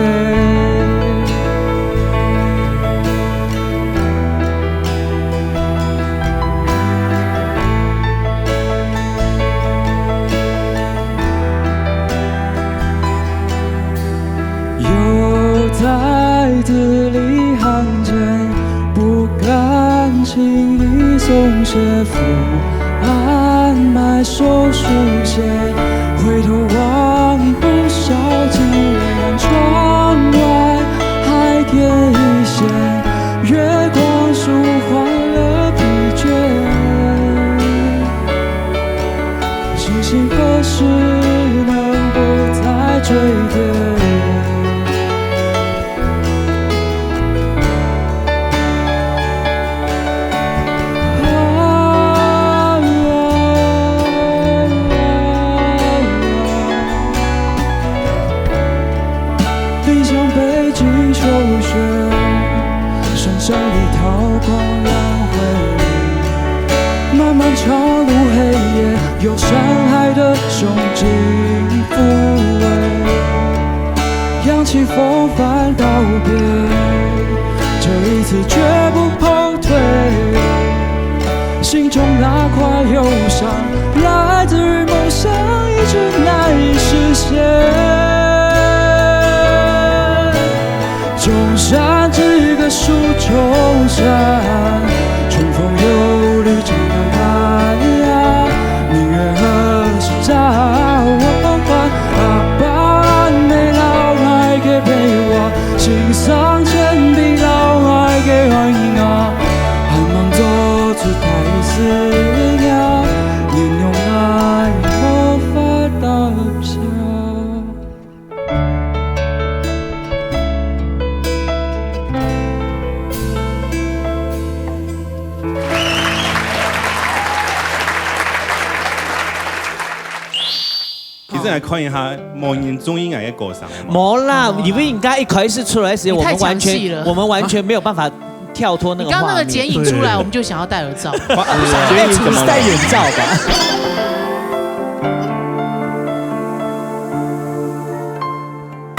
又在這裡看見不甘情願鬆懈，伏案埋首書寫，回頭望不上青蓮，窗外海天一線，月光舒緩了疲倦。 星星何時能不再追憶？啊，你像北京秋雪， 山山里韬光养晦。漫漫长路黑夜，有山海的胸襟抚慰。扬起风帆道别，这一次绝不后退。心中那块忧伤，来自于梦想一直难以实现。 众山之隔数重山，春风又绿江南。明月何时照我还？阿爸阿姆摎𠊎个朋友啊，請上前，別摎𠊎个恩人啊，還吂做出大事業，原諒𠊎無法搭橋。 其实来看一下，無人中意𠊎个歌聲。無啦，你不应该一开始出来时，你太我们完全，强势了。我们完全没有办法跳脱那个画面。你刚刚那个剪影出来，对。我们就想要戴耳罩。哇，剪影怎么了？戴眼罩吧。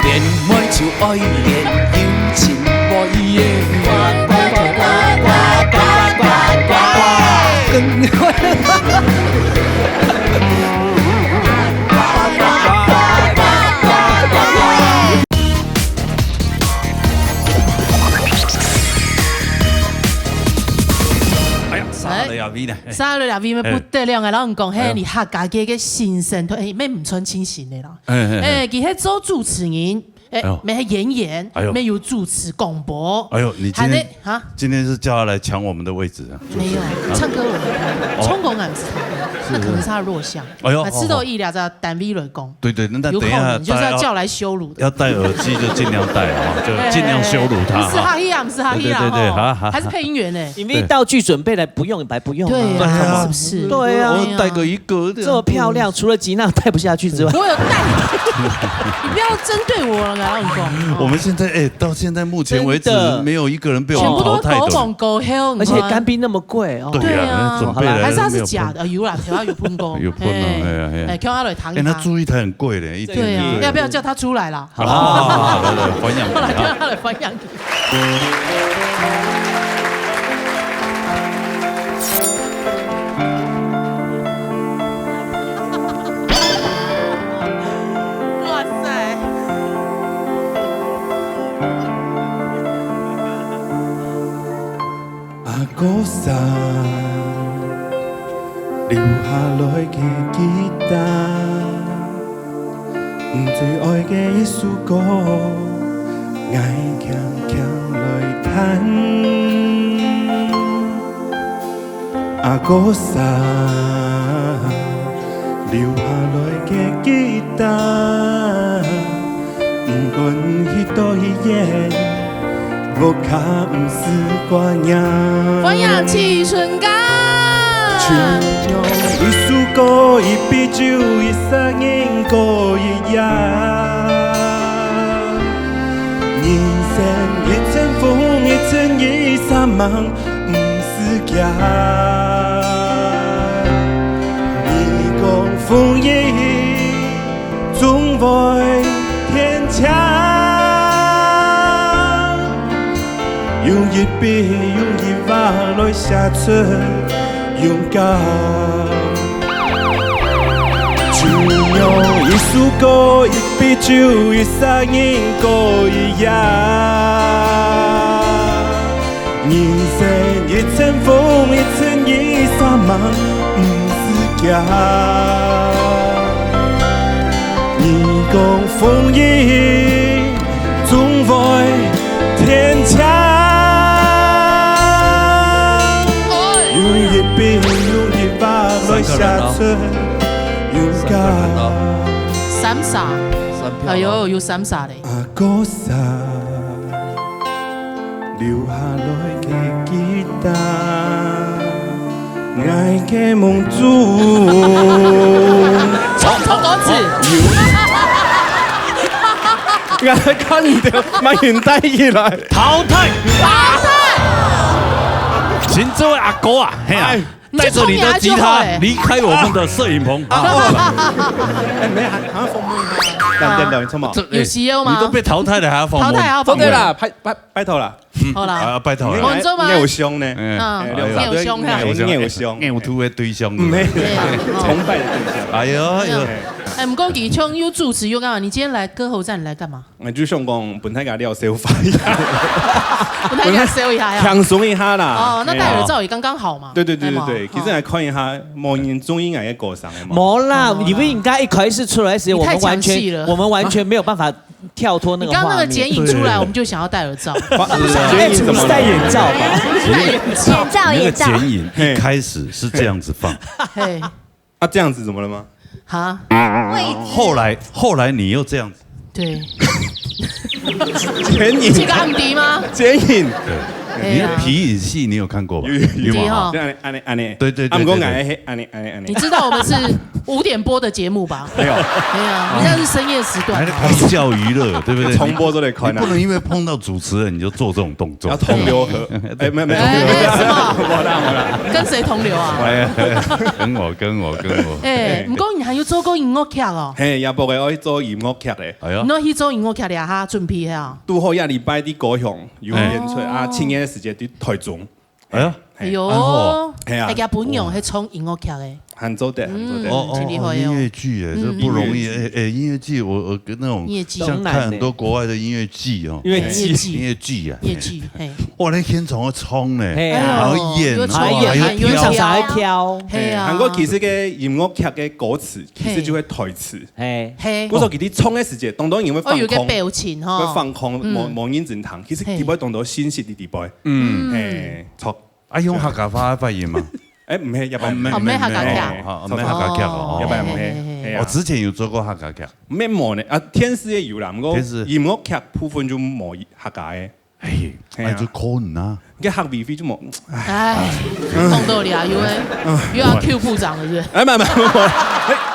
恋妹就愛戀有情無義的。哎呀，沙雷亞威呢？沙雷亞威乜不得了，𠊎摎你講，嘿，哎喲。你客家界个新星，哎，乜毋算新星个啦。 哎，哎，哎。哎，佢係做主持人，哎，哎喲。乜係演員，哎喲。乜有主持廣播。哎喲，你今天，還係，啊？今天是叫他來搶我們的位置啊，主持人。沒有，啊？唱歌我們可以，哦。唱歌俺們是可以，是，是。那可能是他的弱項。哎喲，啊，知道一聊在單位來講。哦，哦。對，對，那，那等一下有可能就是要叫來羞辱的。大家要，要戴耳機就盡量戴啊，就盡量羞辱他，哎，哎，哎，哈。不是哈希啊，不是哈希啊，對，對，對，對，哦，好，好，還是配音員呢。好。因為道具準備了，不用白不用啊。對啊，對啊。是不是？對啊。我帶個一個這樣。這麼漂亮，除了吉娜戴不下去之外。我有帶，你不要針對我了，我跟你講。我們現在，哎，到現在目前為止，真的。沒有一個人被我們淘汰的。全部都投廣告，還有你看。而且乾冰那麼貴哦。對啊，對啊。那準備來了還是他是假的？沒有。有啦，調他有噴過。有噴啊，嘿。哎呀，哎呀。哎，叫他來談一談。哎，那注意台很貴嘞，一天對啊，一個。要不要叫他出來啦？好啦，好啦，好啦，好啦，歡迎。好啦，叫他來歡迎。 哇塞！阿哥桑留下來个吉他， 你最愛个一首歌，𠊎輕輕來彈。阿哥桑留下來个吉他，毋管去到幾遠， 屋下毋使掛念。歡迎徐純剛。像一首歌，一杯酒，一儕人過一夜。人生一陣風，一陣雨，煞猛毋使驚。你講風雨 總會天晴。用一筆，用一畫來寫出勇敢。就用一首歌，一杯酒，一儕人過一夜。 人生一陣風，一陣雨，煞猛毋使驚。你講風雨總會天晴。用一筆，用一畫來寫出勇敢。三儕。哎喲，有三儕咧。阿哥桑。 留下來个吉他，𠊎个夢中。重，重歌詞。有。𠊎看你的，把你帶起來。淘汰。淘汰。請這位阿哥啊，嘿啊，哎。 帶著你的吉他離開我們的攝影棚。啊。哎，沒，還，還要訪問他。等等等，你幹嘛？這，哎，有需要嗎？你都被淘汰了，還要訪問？淘汰還要訪問？對啦，拜，拜，拜託啦。好啦。啊，拜託啦。你看，你看，我們做嘛。你有凶呢。嗯。哎，嗯，你有凶啊。哎，你有凶。你有突的對象，對不對？沒有，對啊。崇拜的對象。哎呦，哎呦。哎，毋過你像又主持又幹嘛？你今天來歌喉戰，你來幹嘛？ 𠊎就想講，分大家尞消化一下。分大家尞一下呀。輕鬆一下啦。哦，那戴耳罩也剛剛好嘛。哎呀。對，對，對，對，對。哎嘛，其實來看一下，無人中意𠊎个歌聲个嘛。無啦，哦，你不應該一開始出來時，你太我們完全，搶戲了。我們完全沒有辦法跳脫那個畫面。你剛剛那個剪影出來，對。我們就想要戴耳罩。哇，哎，剪影怎麼了？不是戴眼罩吧？戴眼罩。你那個剪影一開始是這樣子放。嘿。 啊，這樣子怎麼了嗎？哈？後來，後來你又這樣子。對。剪影。這個暗迪嗎？剪影。對。哎呀。你的皮影戲你有看過吧？有，有，有。有嗎？對哈。這樣，恁呢，恁呢。對，對，對，啊，毋過對，對。𠊎係恁呢，恁呢，恁呢。你知道我們是五點播的節目吧？沒有。沒有，你那是深夜時段。還在寓教於樂，對不對？重播都得看啊。你不能因為碰到主持人你就做這種動作。要同流合。哎，沒有，沒有，哎，沒有。什麼？沒有啦，沒有啦。跟誰同流啊？哎，跟我，跟我，跟我。哎，毋過你還有做過音樂劇哦？嘿，也無个，我去做音樂劇咧。哎呀。你去做音樂劇咧哈，準備係啊？拄好這禮拜在高雄有演出啊，哎。七月个時節在台中。哎呀。嘿。哎喲，哎呀。哎呀，本人係唱音樂劇个。還做得，還做得。嗯，哦，哦，真厲害哦。哦，音樂劇耶，這不容易。嗯。哎，哎，音樂劇，我，我跟那種，音樂劇。像看很多國外的音樂劇哦。音樂劇。音樂劇啊。音樂劇，嘿。哇，那現場會衝呢，嘿啊。然後演，哎喲，有衝，哇，還要跳。有演，有跳。還跳。嘿啊。嘿，韓國其實个音樂劇个歌詞，其實就係台詞。嘿。嘿。故所佢在唱个時節，當多人會放空，哦，有個表情吼。會放空，嗯。無，無認真聽，其實裡背當多信息在裡背。嗯。嘿，著。啊，用客家話發音嗎？ 哎，毋係，一般。哦，毋係，哦，毋係客家劇。嘿，哦，毋係客家劇哦。一般毋係，嘿，嘿，嘿。係啊。哦，之前有做過客家劇。毋係無呢，啊，電視也有啦，毋過電視。音樂劇部分就無客家个。嘿，嘿啊。哎，就可能啊。該客委會就無，哎。哎，講道理啊，又會，又要Q部長了，是不是？哎，沒有，沒有，沒有。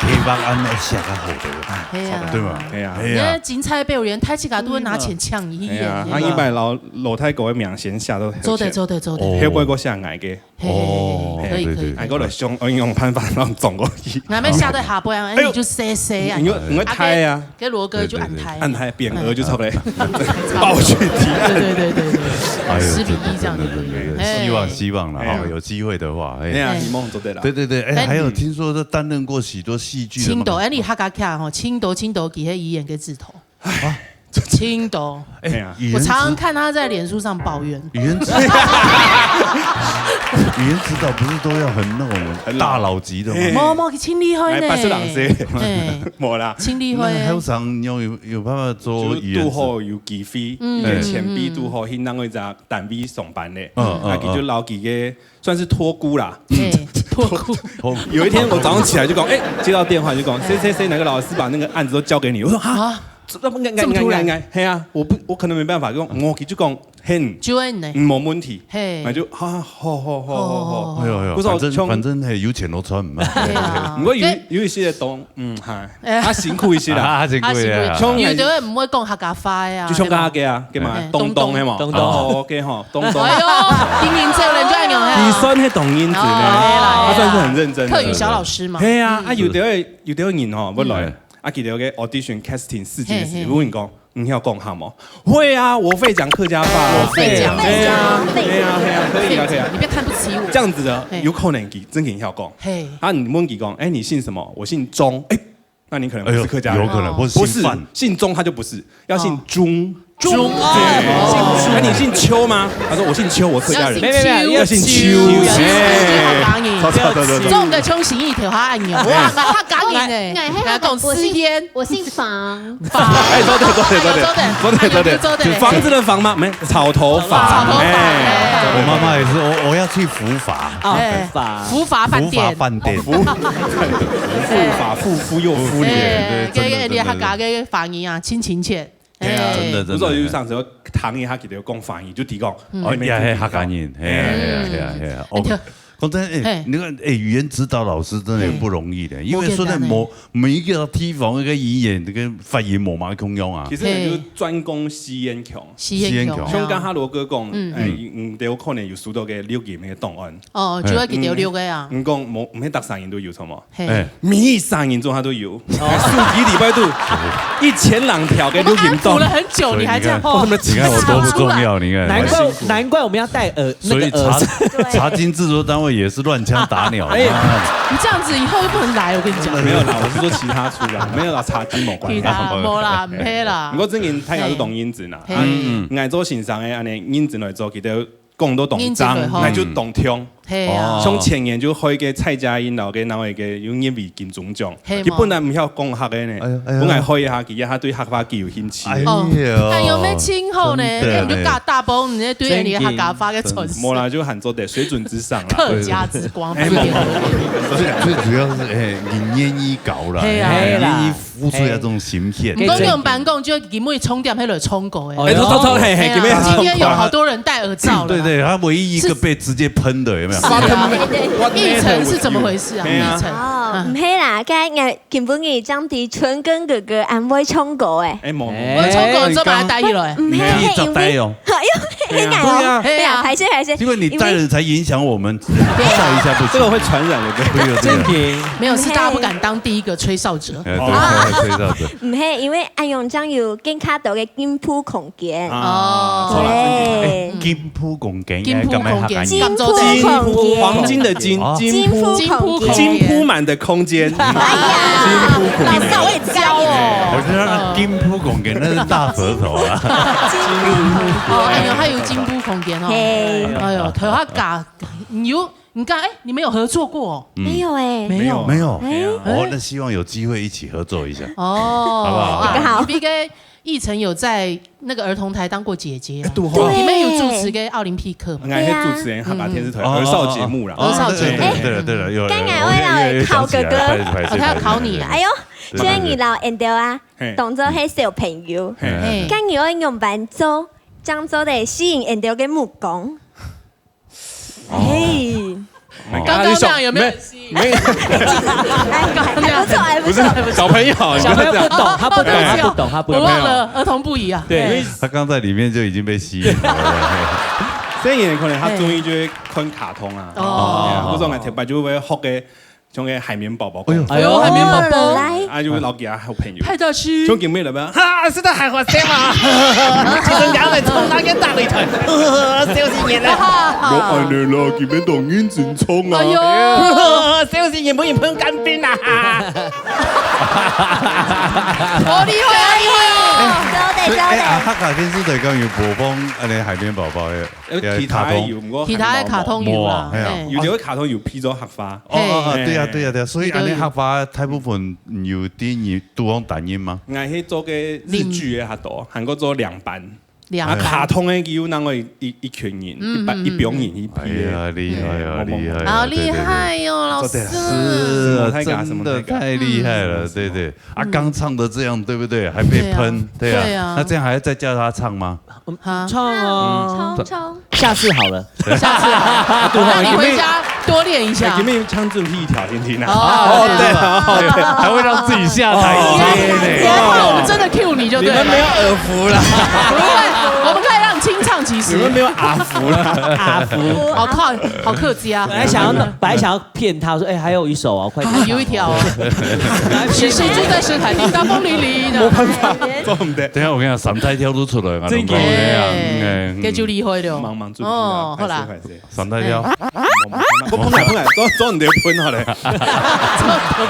K八恁樣寫較好的，係啊對吧？係啊係啊人家，芹菜被我連台灣都會拿錢搶一眼。哎呀，他一百老老太狗的名先下都做得做得做得，後背个下矮个，嘿哦可以可以。哎，过来凶，我用办法让总过去，那边下在下背啊，哎，你就塞塞啊，因为因为太啊，给罗哥就按台，按太匾额就出来，暴雪提案。对对对对对，哎呦十比一这样就可以了。真的真的真的希望希望了哈，有机会的话，哎，哎呀，希望做得啦。对对对，哎，还有听说他担任过许多戏剧的嘛，青豆，哎，你哈嘎卡吼，青豆青豆，给他一眼个字头啊，青豆。哎呀语言我常常看他在脸书上抱怨，语言指语言指导不是都要很那种大佬级的吗？毛毛清厉害呢，来，八十人岁哎，没啦，清厉害那还有常有有有办法做就语言指拄好有机会，嗯以前前辈拄好去那个一家单位上班的，嗯嗯啊，佢就老几个算是托孤啦。哎，托孤，哦有一天我早上起来就讲，哎，接到电话就讲，谁谁谁哪个老师把那个案子都交给你，我说啊，啊，这么这么突然哎呀，我不我可能没办法，讲我就讲很就问呢，嗯没问题，嘿那，就啊，好好好好好，哎呦哎呦，不是反正像反正嘿有钱都穿嘛。对啊，不过有对有一些懂，嗯嗨，哎他辛苦一些啦，啊，真他辛苦贵啊！像有的人不会讲客家话呀，就像刚刚个啊，干嘛哎东东的嘛，东东哦，OK 哈，东东。哎呦，丁明这个人就爱讲你哎，算是懂音子哦呢，哎啦他算是很认真的。客语小老师嘛，嘿啊，啊有的有的人吼，不来嗯，啊，记得个 audition casting 四件事，嘿嘿我跟你讲，你要讲哈吗？会啊，我会讲客家话，我会讲嘿啊，嘿啊，嘿啊，可以啊，可以啊，你不要看不起我，这样子的嘿有可能给真给你要讲。嘿，啊，你问给讲，哎，你姓什么？我姓钟，哎，那你可能不哎呦是客家人，有可能我不是姓范姓钟他就不是，要姓哦钟。中对，姓钟。那你姓邱吗？他说我姓邱，我客家人。要姓邱要姓邱，邱哎，邱走走走走走。中个邱行一条哈按钮，哇，蛮客家人呢，哎来讲四天，我姓房，哎，走对走对走对，走对走对，走对房子的房吗？没，草头房，草头房哎，我妈妈也是，我我要去福法，啊哎，法福法饭店，福法饭店，富法富富又富哎也，，这对真的个你客家个发音啊，亲亲切，哎呀，哎真的不是有一上次我谈一下，给他讲法语，就提供，嗯哦，哎呀，嘿，客家人，嘿呀嘿呀嘿呀嘿呀，哦哎对。讲真，哎，嘿你看，哎，语言指导老师真的也不容易的，因为说在某每一个地方，那个语言，那个发音无嘛共样啊其。实你就专攻西烟穷。西烟穷，西烟穷像刚刚罗哥讲，嗯哎，你你有可能有收到个录音个档案。哦，就要给丢六个啊，你讲无，每个声音都有什么？嘿，哎，每一声音中他都有，哎，四级礼拜度，一千两条个录音档我们安抚了。很久，你还这样，所以你看哦，你看我多不重要，你看，难怪还辛苦难怪我们要戴耳那所以查个耳塞。查金制作单位也是乱枪打鸟。哎妈的你这样子以后又不能来，我跟你讲。没有啦，我是说其他出啦，没有啦，查金某关其他没啦，没啦不。过真人他也是懂音质啦，嘿啊，嗯，爱做先生的安尼认真来做，其实讲到懂章认真来，吼那就懂听。嘿啊，像前年就开个蔡佳音，然后跟那位个有入围金钟奖，嘿佢本来毋晓讲客个呢，哎呦哎呦本来开一下，其实他对客话剧有兴趣。哎哦，呦，哎呦，没听好呢，真的哎，你就教大包，你那对你客家话个传承，没啦，就喊做得水准之上啦。客家之光，哎不是别的。最最主要是哎，你愿意搞了，嘿啊哎愿意付出那种心血。你讲用办公就给妹充电，还有充狗哎。哎，偷偷偷，嘿嘿，哎呀给妹今天有好多人戴耳罩了啦。对对，他唯一一个被直接喷的有没有？发他们，奕晨是怎么回事啊？哎呀奕晨，哦，毋係啦，該日本人正知春根哥哥恁會唱歌誒。哎，某某，我充狗之后把他带起来。毋係，你可以係因為，再戴哦。因為係𠊎哦，對啊對啊係啊，歹勢歹勢，因为你戴了才影响我们下一下不行。这个会传染的，对不行，这个真的。没有，是大家不敢当第一个吹哨者。哎，对，吹哨子。毋係，因為恁樣正有更加多个進步空間。啊，错了，對，金鋪貢獻，金鋪貢獻敢愛客家人進步空間，黄金的金，哦金铺，進步空間，金铺满的空间，金铺空间。老师好会教哦。我觉得那金铺貢獻那是大舌头啊。哦，哎呦，还有进步空间哦。嘿，哎呦，头下嘎，你有你看，哎，你们有合作过哦？沒有誒，没有，没有，哎哦，那希望有机会一起合作一下。哦，好不好啊好你们跟奕晨有在那个儿童台当过姐姐啊？对你们有主持个奥林匹克嘛？俺是主持人，客家电视台哦儿少节目啦。儿少节目对了对了，有刚刚我要考哥哥拍拍哦，他要考你啊。哎呦，对雖然你老俺兜啊，嘿，當做係小朋友，嘿，哎，該你愛仰般做，正做得吸引俺兜个目光。嘿，刚刚那样有没有很吸引？没，没，刚刚那样不错，还不错。不是，小朋友，你不要这样。小朋友不懂，他不懂，哦，对不起哦，他不懂，他不懂。我忘了，儿童不宜啊。对。对。他刚在里面就已经被吸引了。細人仔可能佢中意就係看卡通啊。哦。哎呀，或者講頭擺就會學个，像个海綿寶寶公仔。哎呦，哎呦，海绵寶寶。來。啊，就會老給他好朋友。派大星。像今日來吧，哈，是在海华生嘛。就跟刚才冲那个大雷腿，小心眼了。有恁樣啦，今日當认真冲啊。哎呦。 小心，有無人噴乾冰啊？好厲害，好厲害哦！交代，所以，交代。哎，啊，客家電視台敢有播放恁呢海绵寶寶个，呃，个卡通？其他有，毋過其他个卡通有啦，無啊，係啊。嘿。有个卡通有配做客話。哦，哦，哦，嘿。對啊，對啊，對啊，所以恁呢客話大部分有電影，都用單音嗎？𠊎係做个日劇个較多，還過做兩班。 兩班。啊，卡通个佢有另外一，一，一群人，嗯，一班，嗯，一幫人，嗯。一批个。哎呀，厲害啊，嗯，厲害啊，好厲害哦，對，對，對。老師。是啊，什么太敢，真的太厉害了，什么太敢。对，对。啊，嗯。刚唱得这样，对不对？还被喷，对啊。对啊。对啊。那这样还要再叫他唱吗？哈？唱啊。嗯，唱，唱。下次好了。 下次，那你回家多练一下。哎，今日唱主題一條聽聽啊。哦，哦，對，對，對。哦，對，還會讓自己下台階呢。哦，對，對，對。你要看我們真的 cue 你就對了。你們沒有耳福啦。不會，我們可以讓你清唱即時。你們沒有阿福啦。阿福。好客，好客家。本來想要，本來想要騙他說，哎，還有一首啊，快點。啊，有一條哦。是，是，就在神台，你大风凛凛的。沒辦法，做不得。等一下，我跟你講，三台跳都出來嘛，真的。對啊，哎，嗯，該就厲害了。忙忙做不到，哦，好啦。還是，還是。 三大料。哎。我噴啊，噴啊，做，做你的噴好了。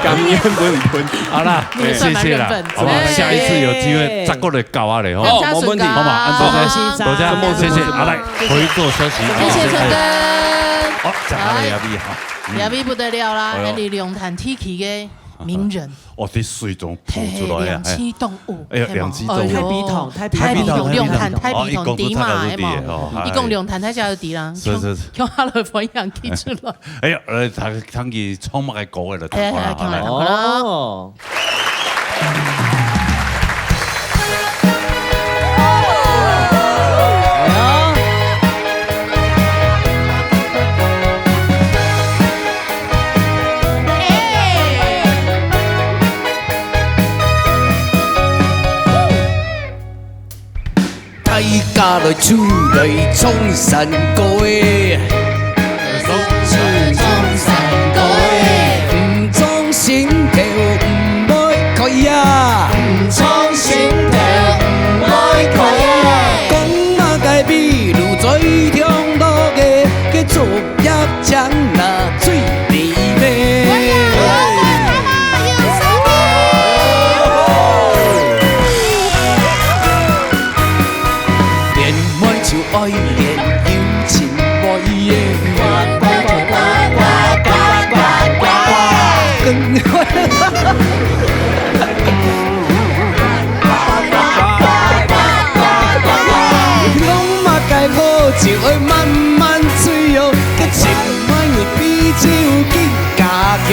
甘願分你噴。好啦，謝謝啦，你也算蠻緣分。好不好？哎。下一次有機會再過來搞啊嘞，吼。哦，沒問題。好嘛，按照這樣，好，多謝，謝謝，好，來，回座休息。謝謝陳根。好，講到了亞比哈。哎。亞比不得了啦，哎呦。恁呢龍潭地區个名人。 哦，在水中浮出來啊，嘿，嘿，兩棲動物，哎喲，有無？兩棲動物。哎喲，太平桶，太平桶。太平桶，龍潭太平桶知嘛，哦，一公尺大概就知了，有無？哦，一公尺龍潭大概就知啦，是，是，是。共，共下來分享起出來。哎呀，呃，他，他去唱麼个歌个了，哎，哎，哎，唱來，唱來。哦。 大家來，出來唱山歌欸，唱山歌欸，毋唱心頭毋會開啊，毋唱心頭毋會開啊。講麼个秘魯最長路个，个竹葉青啦最美味。 戀愛就愛戀有情味耶。講麼个好酒愛慢慢醉哦，該情愛你比酒更加強。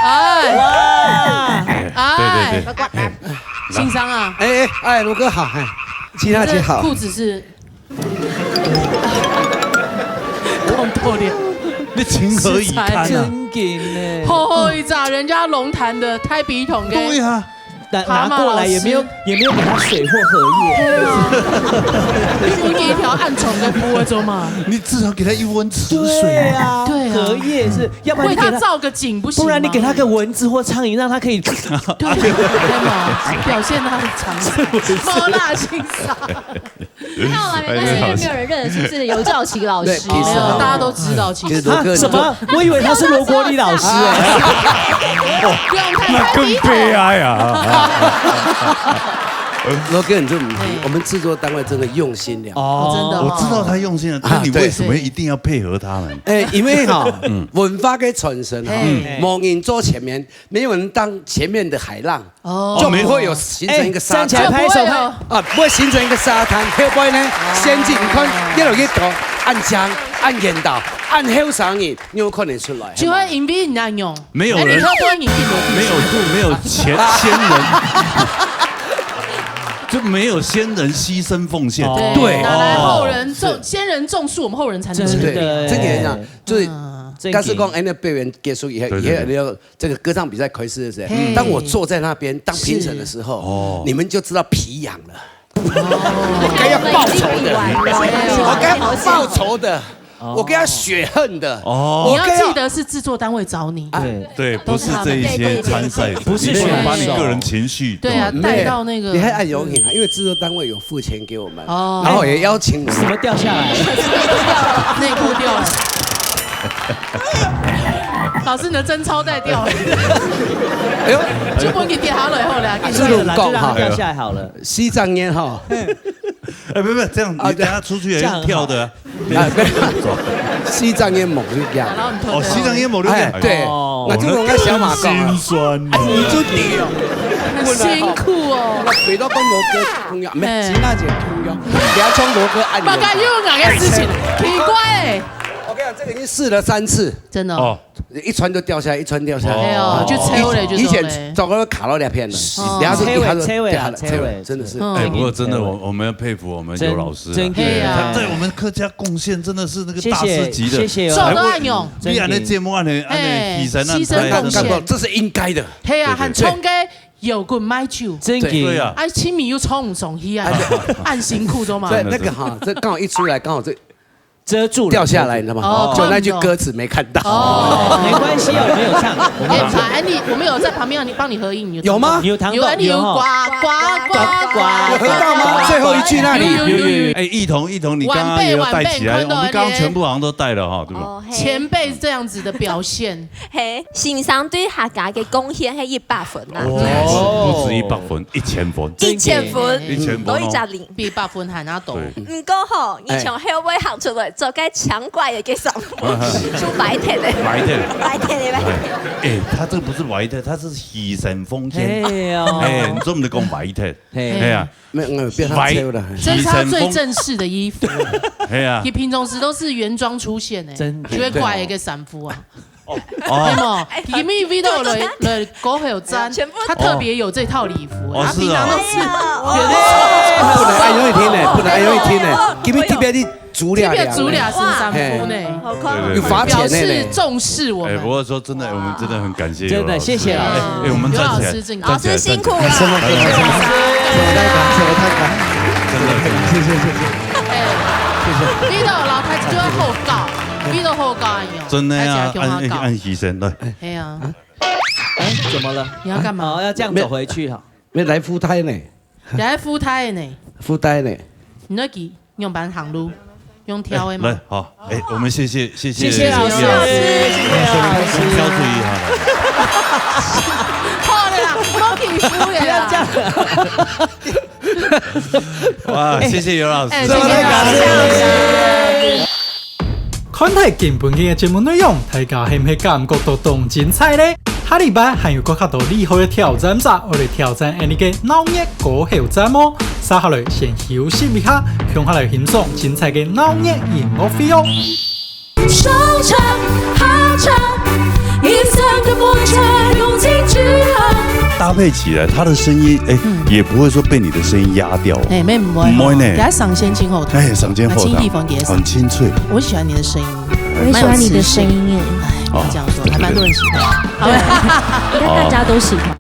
哎，哇！哎，對，對，對。欣賞啊。哎，哎，哎，盧哥好，哎，其他姐好。這褲子是 看透了。你情何以堪啊？實在。真緊呢。好好一隻，人家龍潭个大鼻桶个。對啊。拿，蛤蟆拿过来也没有，老师。也没有给他水或荷叶。你分佢一條暗蟲个布个做嘛？你至少给他一碗池水啊。对啊。对啊。荷叶是，要不然你给他，为他造个景不行吗？不然你给他个蚊子或苍蝇，让他可以对，可以吗？表现他的长才。好啦，欣赏。没有啦，没关系，哎，因为没有人认得是不是刘兆奇老师。对，其实没有，大家都知道，其实。其实罗哥，啊，什么？我以为他是罗国立老师哎。不用太，那更悲哀啊。罗哥，你就，哎。我们制作单位真的用心了。哦，真的哦。我知道他用心了，啊，但你为什么一定要配合他们？对。哎，因为哈，嗯。文化个传承哈，嘿。没人做前面，没有人当前面的海浪，哦。就不会有形成一个沙滩。哎，站起来拍手。就不会有啊，不会形成一个沙滩，后背呢，先进，你看，一路一到，恁靚，恁緣投，恁後生人，你有可能出来。就会因为你那样，没有人，哎，你后背你并没有，没有，没有前，先人，就没有先人牺牲奉献。哦。对，对。拿来后人种，哦。先人种树，我们后人才能吃。真的耶。对，这个人啊，就是，嗯。假使讲，哎，那表演结束以后，对，对，对。以后，这个歌唱比赛开始的时候，嘿。当我坐在那边当评审的时候，是。哦。你们就知道皮痒了。哦。我该要报仇的，哦。我该要报仇的，哦。我该要雪恨的，哦。你要记得是制作单位找你。对。对，不是这一些参赛者，不是选手。你不能把你个人情绪，对啊，对。带到那个，你还很荣幸啊，因为制作单位有付钱给我们，哦。然后也邀请我们。什么掉下来？内裤掉了。老师，你的贞操带掉了。哎呦，就不给跌下来好了，给你这种讲哈，就让它掉下来好了。西藏烟哈。哎，不，不，这样，啊，你等下出去也用跳的啊。这样很好。啊，没有。西藏烟猛就这样。然后你偷偷哦，西藏烟猛就这样。哎，对，哦。那这种应该小马讲啊。心酸啊。哎，你就对哦。很辛苦哦。那回到跟罗哥同样，没，哎。其他姐同样，不要冲罗哥按摩。不要用那个事情，奇怪欸。我跟你讲，这个已经试了三次。真的哦。哦。一穿就掉下来，一穿掉下来。哎呦，哦。就抽了，就抽了。以前早就卡到两片了，哦。然后是一下就掉下来，车尾，车尾啊，车尾。真的是。嗯。哎，不过真的，我，我们要佩服我们尤老师啊。真，真的。对啊。他在我们客家贡献真的是那个大师级的。谢谢，谢谢哦。做到恁樣。哎，我，你按呢节目按呢，按呢哎，牺牲，牺牲奉献。这是应该的。嘿啊，对，对，对。很冲个摇滚买酒。真的。对啊。哎，清明又冲唔上去啊，哎，对。很辛苦的嘛。对，那个哈，这刚好一出来，刚好这遮住了。掉下来，你知道吗？哦，就那句歌词没看到。哦，没关系啊，我们有唱，我们有唱。哎，哎，你，我们有在旁边，你，帮你合音，你有有吗？有弹过，有，哎，你有有哦。呱，呱，呱，呱。有合到吗？最后一句那里。有，有，有，有，有。哎，一彤，一彤，你刚刚也有带起来，晚辈，晚辈，我们刚刚全部好像都带了哈，对吧？哦，嘿。前辈这样子的表现。嘿，先生对客家个贡献是一百分啊。哦，不止一百分，一千分。一千分。一千分哦。多一只零。比一百分还要多。对。毋過吼，你從後尾行出來，做个強怪个介紹，就白天的。白天。白天的，白天。哎，哎，他这个不是白天，他是犧牲奉献。哎呀。哎，你怎么能讲白天？嘿。哎呀，没有，没有，不要他抽了。这是他最正式的衣服。哎呀。他平常时都是原装出现欸，真的。就会怪一个衫褲啊。哦。对吗？因为Vito来，来高雄站，全部他特别有这套礼服欸，哦，他平常都是，是哦。哎呀。不能按容易听呢，不能按容易听呢。今天特别的足疗特别足疗是衫褲呢。嘿。好酷。对，对，对。有罚钱的呢。表示重视我们。哎，不过说真的，我们真的很感谢尤老师。真的，谢谢老师。哎，哎，我们站起来。尤老师真的。站起来，老师辛苦了。站起来，站起来。谢谢，谢谢。真的，真的。谢谢，谢谢。哎，Vito老太太就会好搞，Vito好搞哎哟。真的呀，大家共下搞。按，按牺牲，来。哎呀。啊？哎，怎么了？你要干嘛？哦，要这样走回去哈。没来福袋呢。你还福袋呢？福袋呢？你那个用板行路，用跳的吗？来，好，哎，我们谢谢，谢谢谢谢老师，谢谢老师。谢谢老师。挑出一下来。好了啦，莫欺负人啦。不要这样。哇，谢谢尤老师。哎，谢谢尤老师。看忒今晡日个节目内容，大家係毋係感覺到當精彩呢？下禮拜還有閣較多厲害个挑戰者，愛來挑戰𠊎俚个鬧熱歌喉戰哦。接下來先休息一下，共下來欣賞精彩个鬧熱音樂會哦。 上場下場，一生的摩擦用尽去了。搭配起来，他的声音，哎，嗯。也不会说被你的声音压掉哦。哎，没，不会哦。不会呢。等下上线真好听。哎，上线好听。啊，新地方也是。很清脆。我喜欢你的声音。我也喜欢你的声音耶。哎，不要这样说，还蛮多人喜欢。好吧。应该大家都喜欢。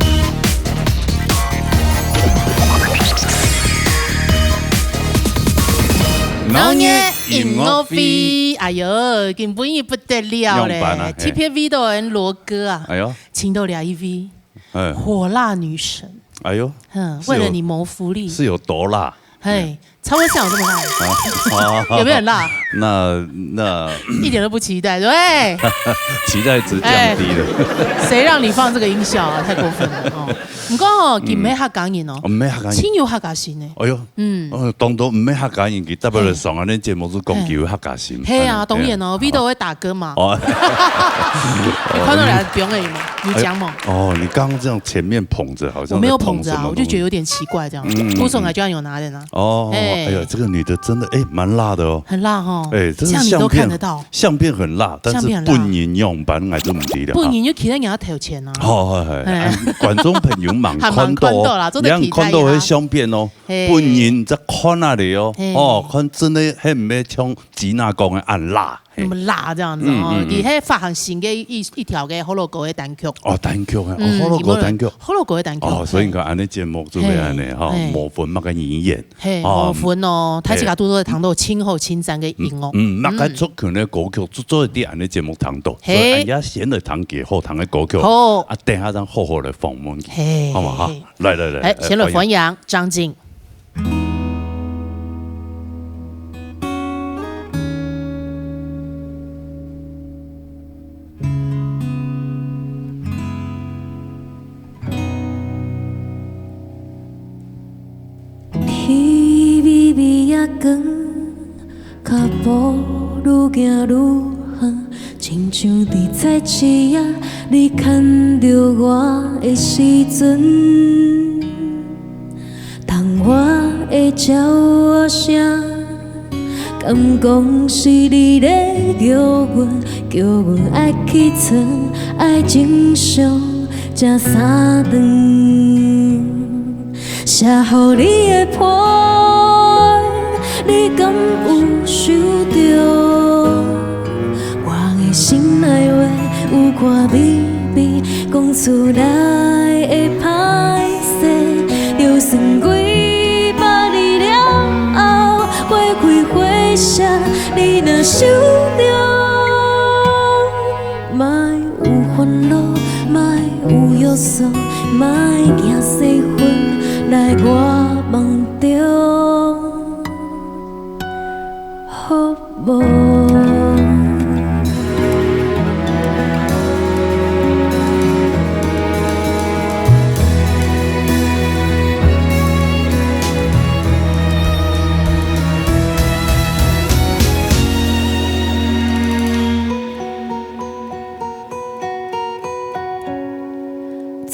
老年音樂會，哎喲，今晡日不得了咧，仰般啊？嘿。特別為著𠊎羅哥啊，哎喲。請到了一位，哎。火辣女神，哎喲，嗯，是有，為了你謀福利。是有多辣？嘿，嗯。差不多像我這麼辣。啊，有沒有很辣？那，那一點都不期待，對。期待值降低了。哎，誰讓你放這個音效啊？太過分了哦。毋過哦，佢毋係客家人哦，嗯。哦，毋係客家人。親像客家人呢。哎喲，嗯。哦，當多毋係客家人，佢特別來上𠊎等節目，就講佢有客家人。嘿啊，哎，當然哦，哎，Vito會打歌嘛。哦。你看到兩个表演嘛，你講嘛。哎，哦，你剛剛這樣前面捧著，好像在捧什麼東西。我沒有捧著啊，我就覺得有點奇怪這樣子。嗯，嗯，嗯。我手上就有拿的呢。哦，哎。哎呀，這個女的真的，哎，蠻辣的哦。很辣哦。哎，這是相片，像你都看得到。相片很辣，但是本人仰般，𠊎就毋知了哈。本人就企在人家頭前啊。好，好，好，哎。哎，觀眾朋友嘛，還蠻看到哦，看到啦，做得你看到彼相片哦。 嘿。本人在看啊咧哦，嘿。哦，看真的，彼毋係像Gina講的恁辣，嘿。那麼辣這樣子哦，嗯，嗯，嗯。佢係發行新的一，一條个火鍋个單曲。哦，單曲啊，哦，嗯，火鍋單曲。佢有火鍋个單曲，哦，所以你看，嘿。恁呢節目就會恁呢，吼，嘿，嘿。無分麼个語言。嘿，哦，無分哦，嘿。大家都在談到今後青山个音樂。嗯，嗯，麼个族群的歌曲，就做得在恁呢節目談到，嘿。所以俺家先來談佢好聽的歌曲，好。啊，等下正好好來訪問佢，嘿，好嗎？哈，嘿。來，來，來，哎，來，先來歡迎張靜。 天微微仔光，腳步愈行愈遠，親像佇菜市仔，你牽著我的時陣。 窗外的鳥仔聲，敢講是你咧叫阮，叫阮愛起床，愛精神食三頓。寫予你的批，你敢有收著？我的心內話有寡微微，講出來會歹 勢，就算幾百年了後，花開花謝，你若收著，莫有煩惱，莫有約束，莫驚世事來我夢中。 好無？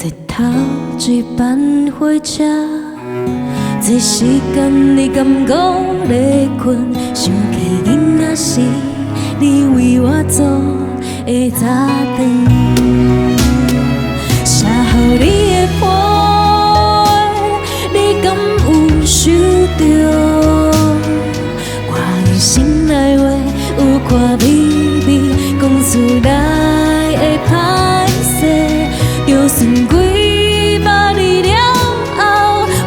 日頭一班火車，這時間你敢閣咧睏？想起囡仔時，你為我做的早頓。寫予你的批，你敢有收著？ 我的心內話有寡微微，講出來會歹勢，就算幾百年了後，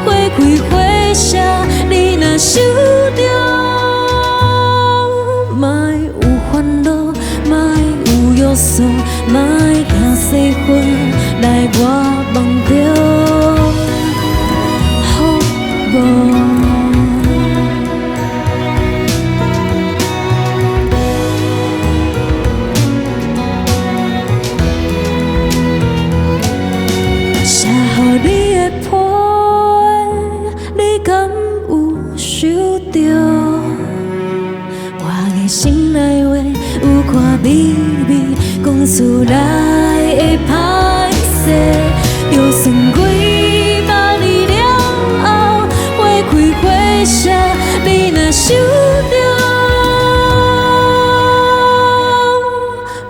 花開花謝，你若收著，莫有煩惱，莫有約束，莫驚世事來我夢中，好無？ 寫予你的批，你敢有收著？我的心內話有寡微微，講出來會歹勢，就算幾百年了後，花開花謝，你若收著，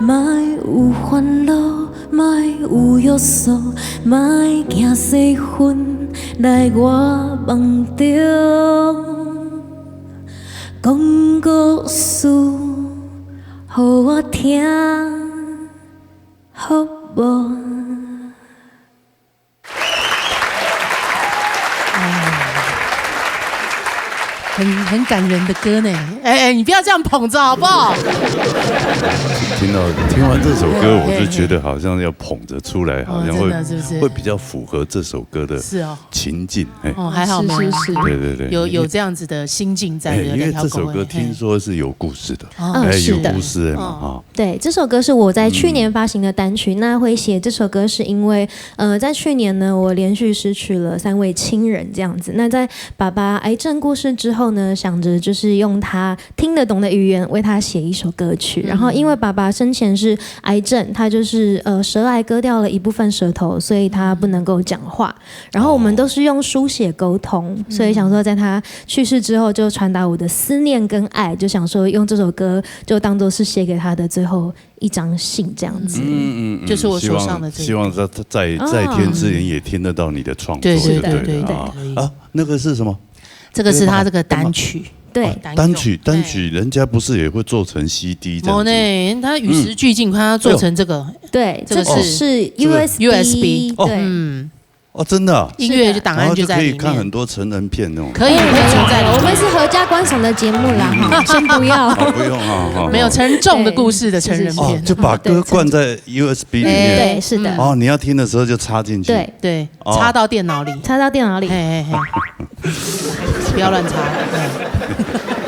莫有煩惱，莫有約束，莫驚世事來我夢中，講故事予我聽，好無？很很感人的歌呢。哎哎，你不要这样捧着好不好？听到听完这首歌，我就觉得好像要捧着出来，好像会真的是不是？会比较符合这首歌的是哦情境。哎，哦，还好没有。是是是，对对对，有有这样子的心境在，哎，因为这首歌听说是有故事的，哦，哎，是的，有故事的嘛，哈。对，这首歌是我在去年发行的单曲。那会写这首歌是因为，呃，在去年呢，我连续失去了三位亲人，这样子。那在爸爸癌症过世之后呢，想着就是用他听得懂的语言为他写一首歌曲。然后因为爸爸生前是癌症，他就是呃舌癌割掉了一部分舌头，所以他不能够讲话。然后我们都是用书写沟通，所以想说在他去世之后就传达我的思念跟爱，就想说用这首歌就当作是写给他的最后一张信这样子。嗯嗯嗯，就是我手上的这个。希望希望在在在天之灵也听得到你的创作，对对对对对，啊。啊，那个是什么？这个是他这个单曲。对，单曲单曲，人家不是也会做成 C D 这样子？没呢，他与时俱进，他要做成这个。对，这个是这个是 U S B， U S B，对。嗯，哦，真的啊？音乐就档案就在里面。然后就可以看很多成人片那种。可以，可以存在里面。我们是合家观赏的节目啦，哈，先不要。哦，不用啊，哈。没有成人重的故事的成人片。哦，就把歌灌在 U S B 里面。对，是的。哦，你要听的时候就插进去。对，对，哦，插到电脑里。插到电脑里。嘿嘿嘿，不要乱插。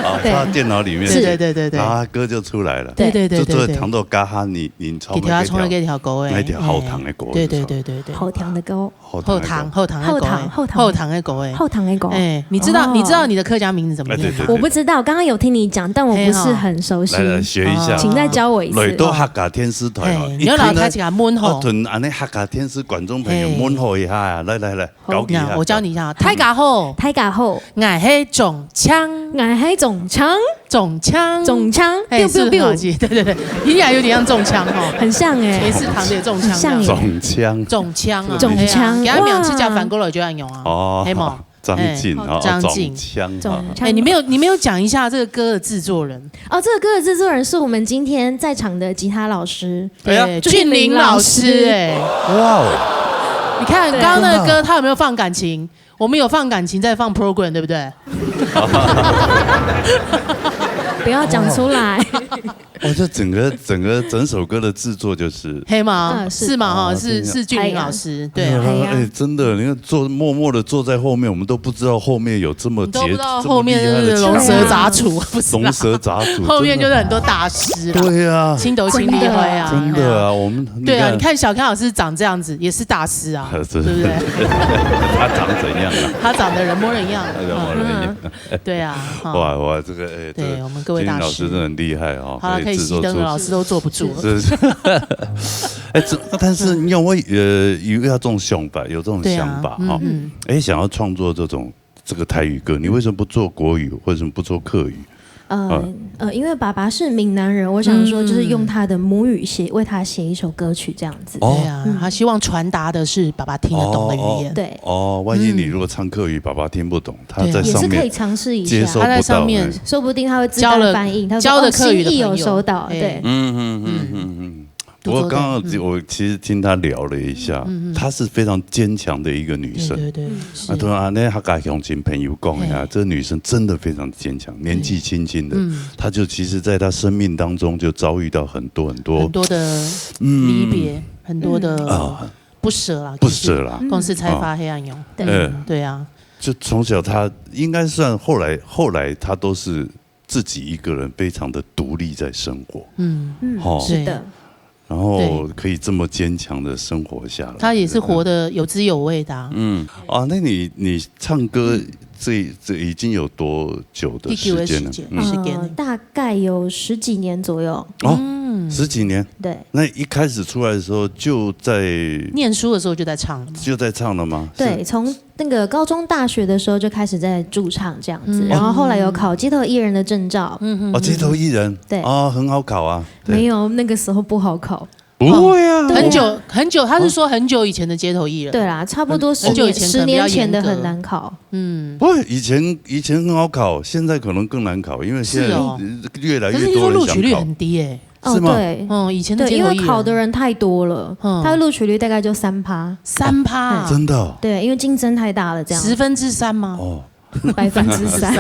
哦，插到电脑里面。是，对对对对，啊，歌就出来了。对对对对对，就做糖豆嘎哈，你你唱给他唱那个条歌哎，那条好糖的歌，对对对对对，好糖的歌。 后堂后堂后堂后堂后堂的狗哎，后堂的狗。哎，你知道你知道你的客家名字怎么念吗？我不知道，刚刚有听你讲，但我不是很熟悉。来来学一下，请再教我一次。来到客家电视台哦，你要老开始给他问候，同俺的客家电视观众朋友问候一下啊！来来来，搞给他。我教你一下，大家好，大家好，俺是中枪，俺是中枪。 中枪，中枪，哎，biu biu biu，对对对，听起来有点像中枪哈，很像哎，谁是糖的中枪，很像哎，中枪，中枪啊，中枪，给他们两次讲反过来就要用啊，哦，黑毛，张晋啊，张晋，中枪，哎，你没有你没有讲一下这个歌的制作人哦，这个歌的制作人是我们今天在场的吉他老师，哎呀，俊林老师，哎，哇哦，你看刚刚那个歌他有没有放感情？ 我们有放感情，在放 program，对不对？不要讲出来。哦，这整个整个整首歌的制作就是黑吗？是嘛哈，是是俊林老师，对。哎，真的，你看坐默默的坐在后面，我们都不知道后面有这么杰，都不知道后面是龙蛇杂处，不是？龙蛇杂处，后面就是很多大师啦，对呀，青头青厉害啊，真的啊，我们对啊，你看小康老师长这样子，也是大师啊。 对不对？他长怎样啊？他长得人模人样，人模人样。对啊，哇哇，这个哎，对我们各位大师，老师真的很厉害哦。好了，可以熄灯了，老师都坐不住了。是是。哎，这但是你看我呃有要这种想法，有这种想法哈，哎，想要创作这种这个台语歌，你为什么不做国语？为什么不做客语？ 呃呃，因为爸爸是闽南人，我想说就是用他的母语写为他写一首歌曲这样子。对啊，他希望传达的是爸爸听得懂的语言。对，哦，万一你如果唱客语，爸爸听不懂，他在上面也是可以尝试一下，接收不到，他在上面说不定他会自动翻译，他说哦，心意有收到，对，嗯嗯嗯嗯嗯。 不过刚刚我其实听他聊了一下，他是非常坚强的一个女生。对对对，啊，突然那客家乡亲朋友讲一下，这女生真的非常坚强，年纪轻轻的，她就其实在她生命当中就遭遇到很多很多很多的离别，很多的啊不舍啦，不舍啦，公司才发黑暗勇，对对啊，就从小她应该算后来后来她都是自己一个人非常的独立在生活，嗯嗯，是的。 然后可以这么坚强的生活下来。他也是活得有滋有味的。嗯，啊，那你你唱歌这这已经有多久的时间了？嗯，大概有十几年左右。哦，十几年。对，那一开始出来的时候就在念书的时候就在唱了吗？就在唱了吗？对，从 那个高中、大学的时候就开始在驻唱这样子，然后后来有考街头艺人的证照。哦，街头艺人，对，哦，很好考啊。没有，那个时候不好考。不会啊，很久很久，他是说很久以前的街头艺人。对啦，差不多十年，十年前的很难考。嗯，不会，以前以前很好考，现在可能更难考，因为现在越来越多人想考。可是听说录取率很低哎。 是吗？对，嗯，以前的街头艺人，对，因为考的人太多了，他的录取率大概就三趴，三趴，真的哦。对，因为竞争太大了，这样。十分之三吗？哦，百分之三。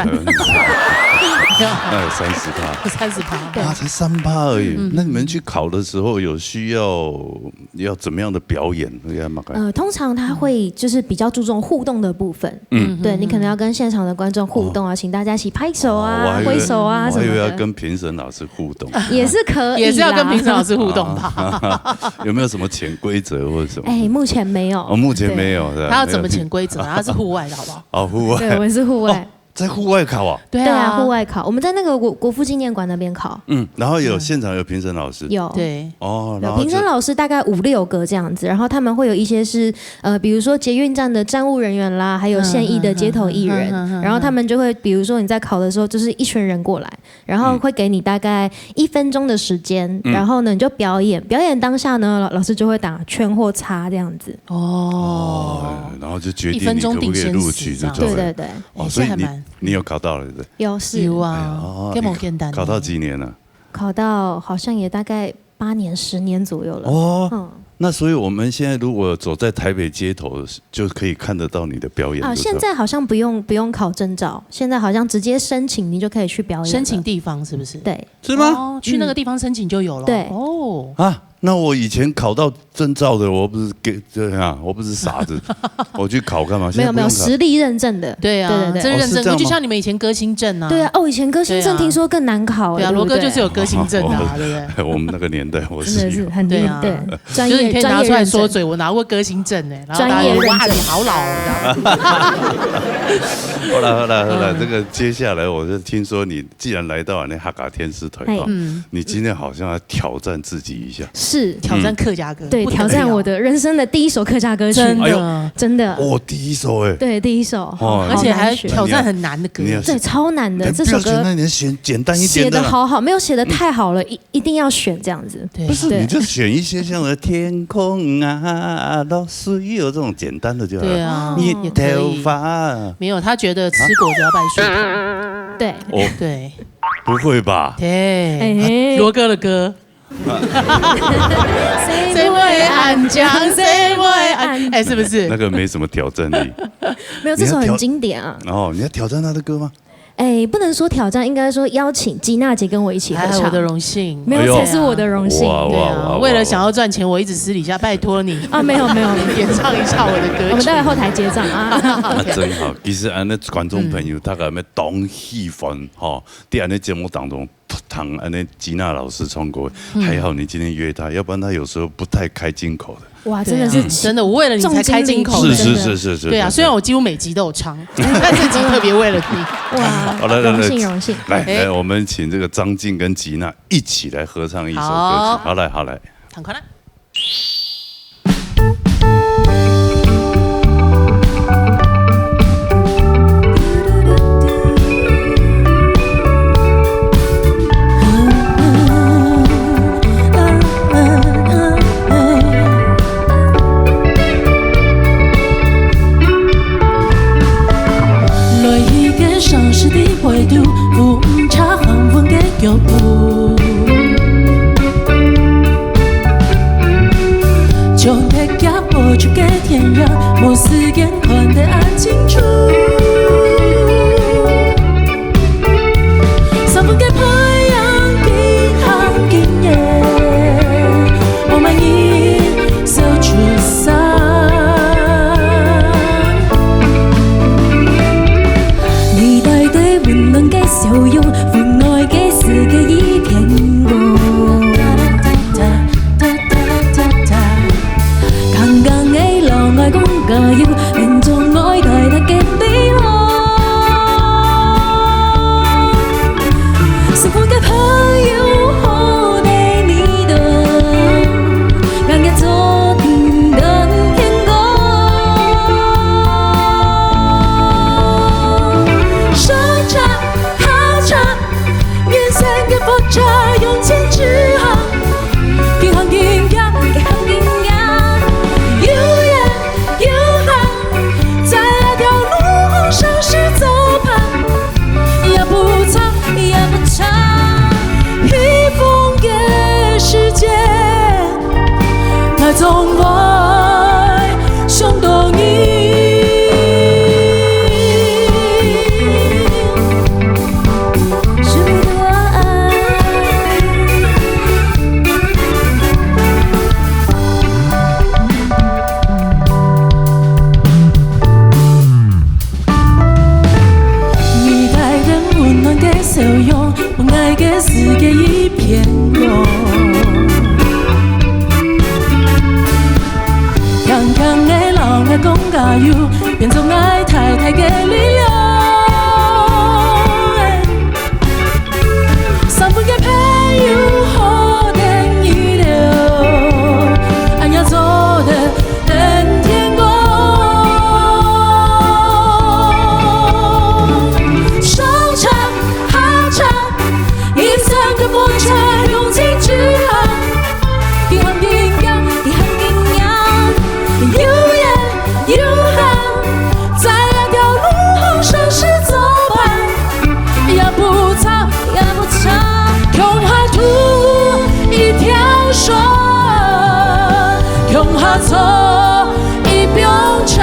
那有三十趴。三十趴。对。啊，才三趴而已。嗯。那你们去考的时候有需要，要怎么样的表演？要嘛该？呃，通常他会就是比较注重互动的部分。嗯。对，你可能要跟现场的观众互动啊，哦。请大家一起拍手啊、哦，我还以为，挥手啊什么的。我还以为要跟评审老师互动。也是可以啦。也是要跟评审老师互动吧？啊，有没有什么潜规则或者什么？哎，目前没有。哦，目前没有，对。是吧？他要怎么潜规则啊？没有。他是户外的好不好？哦，户外。对，我们是户外。哦，在户外考啊？对啊。对啊，户外考。我们在那个国-，国父纪念馆那边考。嗯，然后有现场有评审老师。有。对。哦，有，然后就评审老师大概五六个这样子，然后他们会有一些是，呃，比如说捷运站的站务人员啦，还有现役的街头艺人，嗯，嗯，嗯，嗯，嗯，嗯。然后他们就会，比如说你在考的时候，就是一群人过来，然后会给你大概一分钟的时间，嗯。然后呢，你就表演，表演当下呢，老-，老师就会打圈或叉这样子。哦。哦，然后就决定你可不可以录取，一分钟定生死这样。对不对？对，对。哦，哎，所以你，这还蛮，你有考到了，对不对？有，是。有啊，哎呀，哦，这么简单哦。你考，考到几年了？考到好像也大概八年、十年左右了。哦，嗯。那所以我们现在如果走在台北街头，就可以看得到你的表演，啊，对不对？现在好像不用，不用考证照，现在好像直接申请，你就可以去表演了。申请地方是不是？对。是吗？哦，去那个地方申请就有了。对。哦。啊，那我以前考到证照的，我不是给，这样啊，我不是傻子，我去考干嘛？没有，没有，现在不用考。实力认证的。对啊，对，对，对。这是认证，哦，是这样吗？就像你们以前歌星证啊。对啊，哦，以前歌星证听说更难考欸，对啊，对不对？对啊，罗哥就是有歌星证的啊，对不对？我们那个年代我是有。真的是很厉害，对啊。对，专业，就是你可以拿出来说嘴，专业认证。我拿过歌星证欸，然后大家就，专业认证。哇，你好老哦，这样。好了，好了，好了，嗯。这个接下来我就听说你既然来到了那哈嘎电视台，嘿。哦，嗯。你今天好像要挑战自己一下。是。挑战客家歌，对，不得了。挑战我的人生的第一首客家歌曲。真的。哎呦。真的。哦，第一首欸。对，第一首。哦。好，而且还挑战很难的歌。好难选。你要，对，超难的，你不要选那，这首歌你要选简单一点的啦。写得好好，没有写得太好了，一，一定要选这样子。对。不是，对。你就选一些像是天空啊、落水哦这种简单的就好了。对啊，你也可以。头发。没有，他觉得吃果子要拜树头。对。哦。对。不会吧？对。哎。罗哥的歌。谁会安讲，谁会安，哎，是不是？那个没什么挑战力。没有，这首很经典啊。你要挑-，哦，你要挑战他的歌吗？哎，不能说挑战，应该说邀请吉娜姐跟我一起合唱。哎，我的荣幸。没有，哎呦。才是我的荣幸。哇，哇，对啊，哇，哇，为了想要赚钱，我一直私底下拜托你。啊，没有，没有。演唱一下我的歌曲。我们待会后台结账啊。那真好。其实啊，那观众朋友大概有没有懂喜欢哈？在俺的节目当中，听俺的吉娜老师唱歌，嗯。还好你今天约她，要不然她有时候不太开金口的。哇，真的是，对啊，真的，我为了你才开金口的。重金礼聘，是，是，真的。是，是，是，对啊，是，是。虽然我几乎每集都有唱，但这集特别为了你。哇，好，来，来，来，荣幸，荣幸。来，哎。来，我们请这个张静跟吉娜一起来合唱一首歌曲。好。好，来，好，来。赶快来。 來去个城市的背肚，風車黃昏个腳步。將特價播出个電影，無時間看得恁清楚。三分个太陽，幾行經驗，無麼人笑出聲。 你帶來溫暖个笑容，分𠊎个世界一片紅。剛剛个老外講加油，連做愛帶來个力量。 是我个朋友，好得你的，俺个做定等天光。上车，下车，人生个火车向前直航，一行一行，一行一行，有人 有行，在那条路上是走吧，也不差，也不差。披风的世界，它总会想到你。加油，變做𠊎大大个力量。三分个朋友好得意了，恁樣做得登天光。上車下車，人生个火車用盡直航，一行一行，一行一行，有緣有限，在這條路上是作伴，也不差也不差，共下渡一條船，共下坐一枋茶。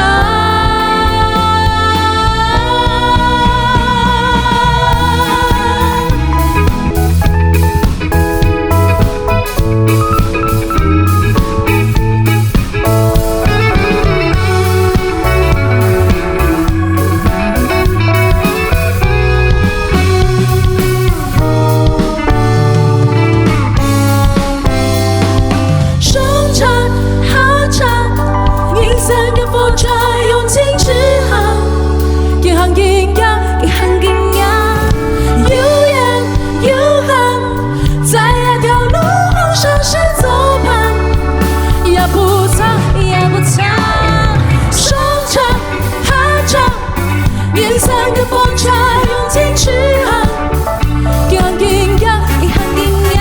上車下車，人生个火車用盡直航，一行一行，一行一行，有緣有限，在這條路上是作伴，也不差也不差，上車下車，人生个火車用盡直航，一行一行，一行一行，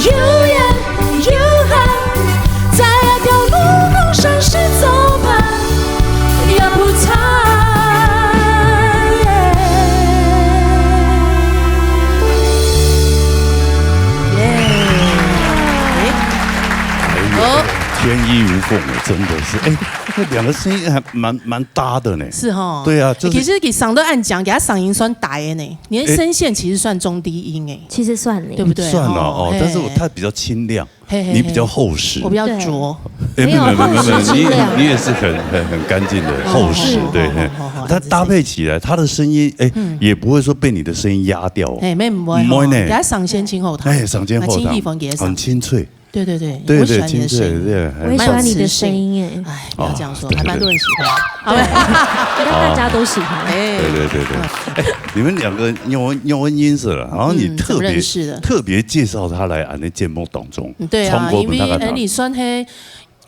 有緣有限，在這條路上是作伴，也不差。耶！哎，哦，天衣无缝，真的是，哎，那两个声音还蛮蛮搭的呢。是哈。对啊，就是其实给嗓都按讲，给他嗓音算低的呢，你的声线其实算中低音哎，其实算呢，对不对？算了哦，哦，但是我，嘿，它比较清亮，嘿嘿嘿，你比较厚实。我比较浊。对，哎，没有没有没有没有没有，厚实清亮。你你也是很很很干净的厚实，哦，对，嘿，好好好好，它搭配起来，它的声音，哎，嗯，也不会说被你的声音压掉哦。哎，没有不会，不会呢，给他嗓线清后台，哎，嗓线后台，啊，清一分给他嗓，很清脆。对对对，对对，我喜欢你的声音，清脆，对，还我也喜欢你的声音哎。蛮磁性。哎，不要这样说，哦，对，还蛮多人喜欢。好吧？应该大家都喜欢。哎，对对对对，哎，你们两个因为因为认识了，然后你嗯，怎么特别认识的？特别介绍他来俺的节目当中，嗯，对啊，因为哎，你算嘿，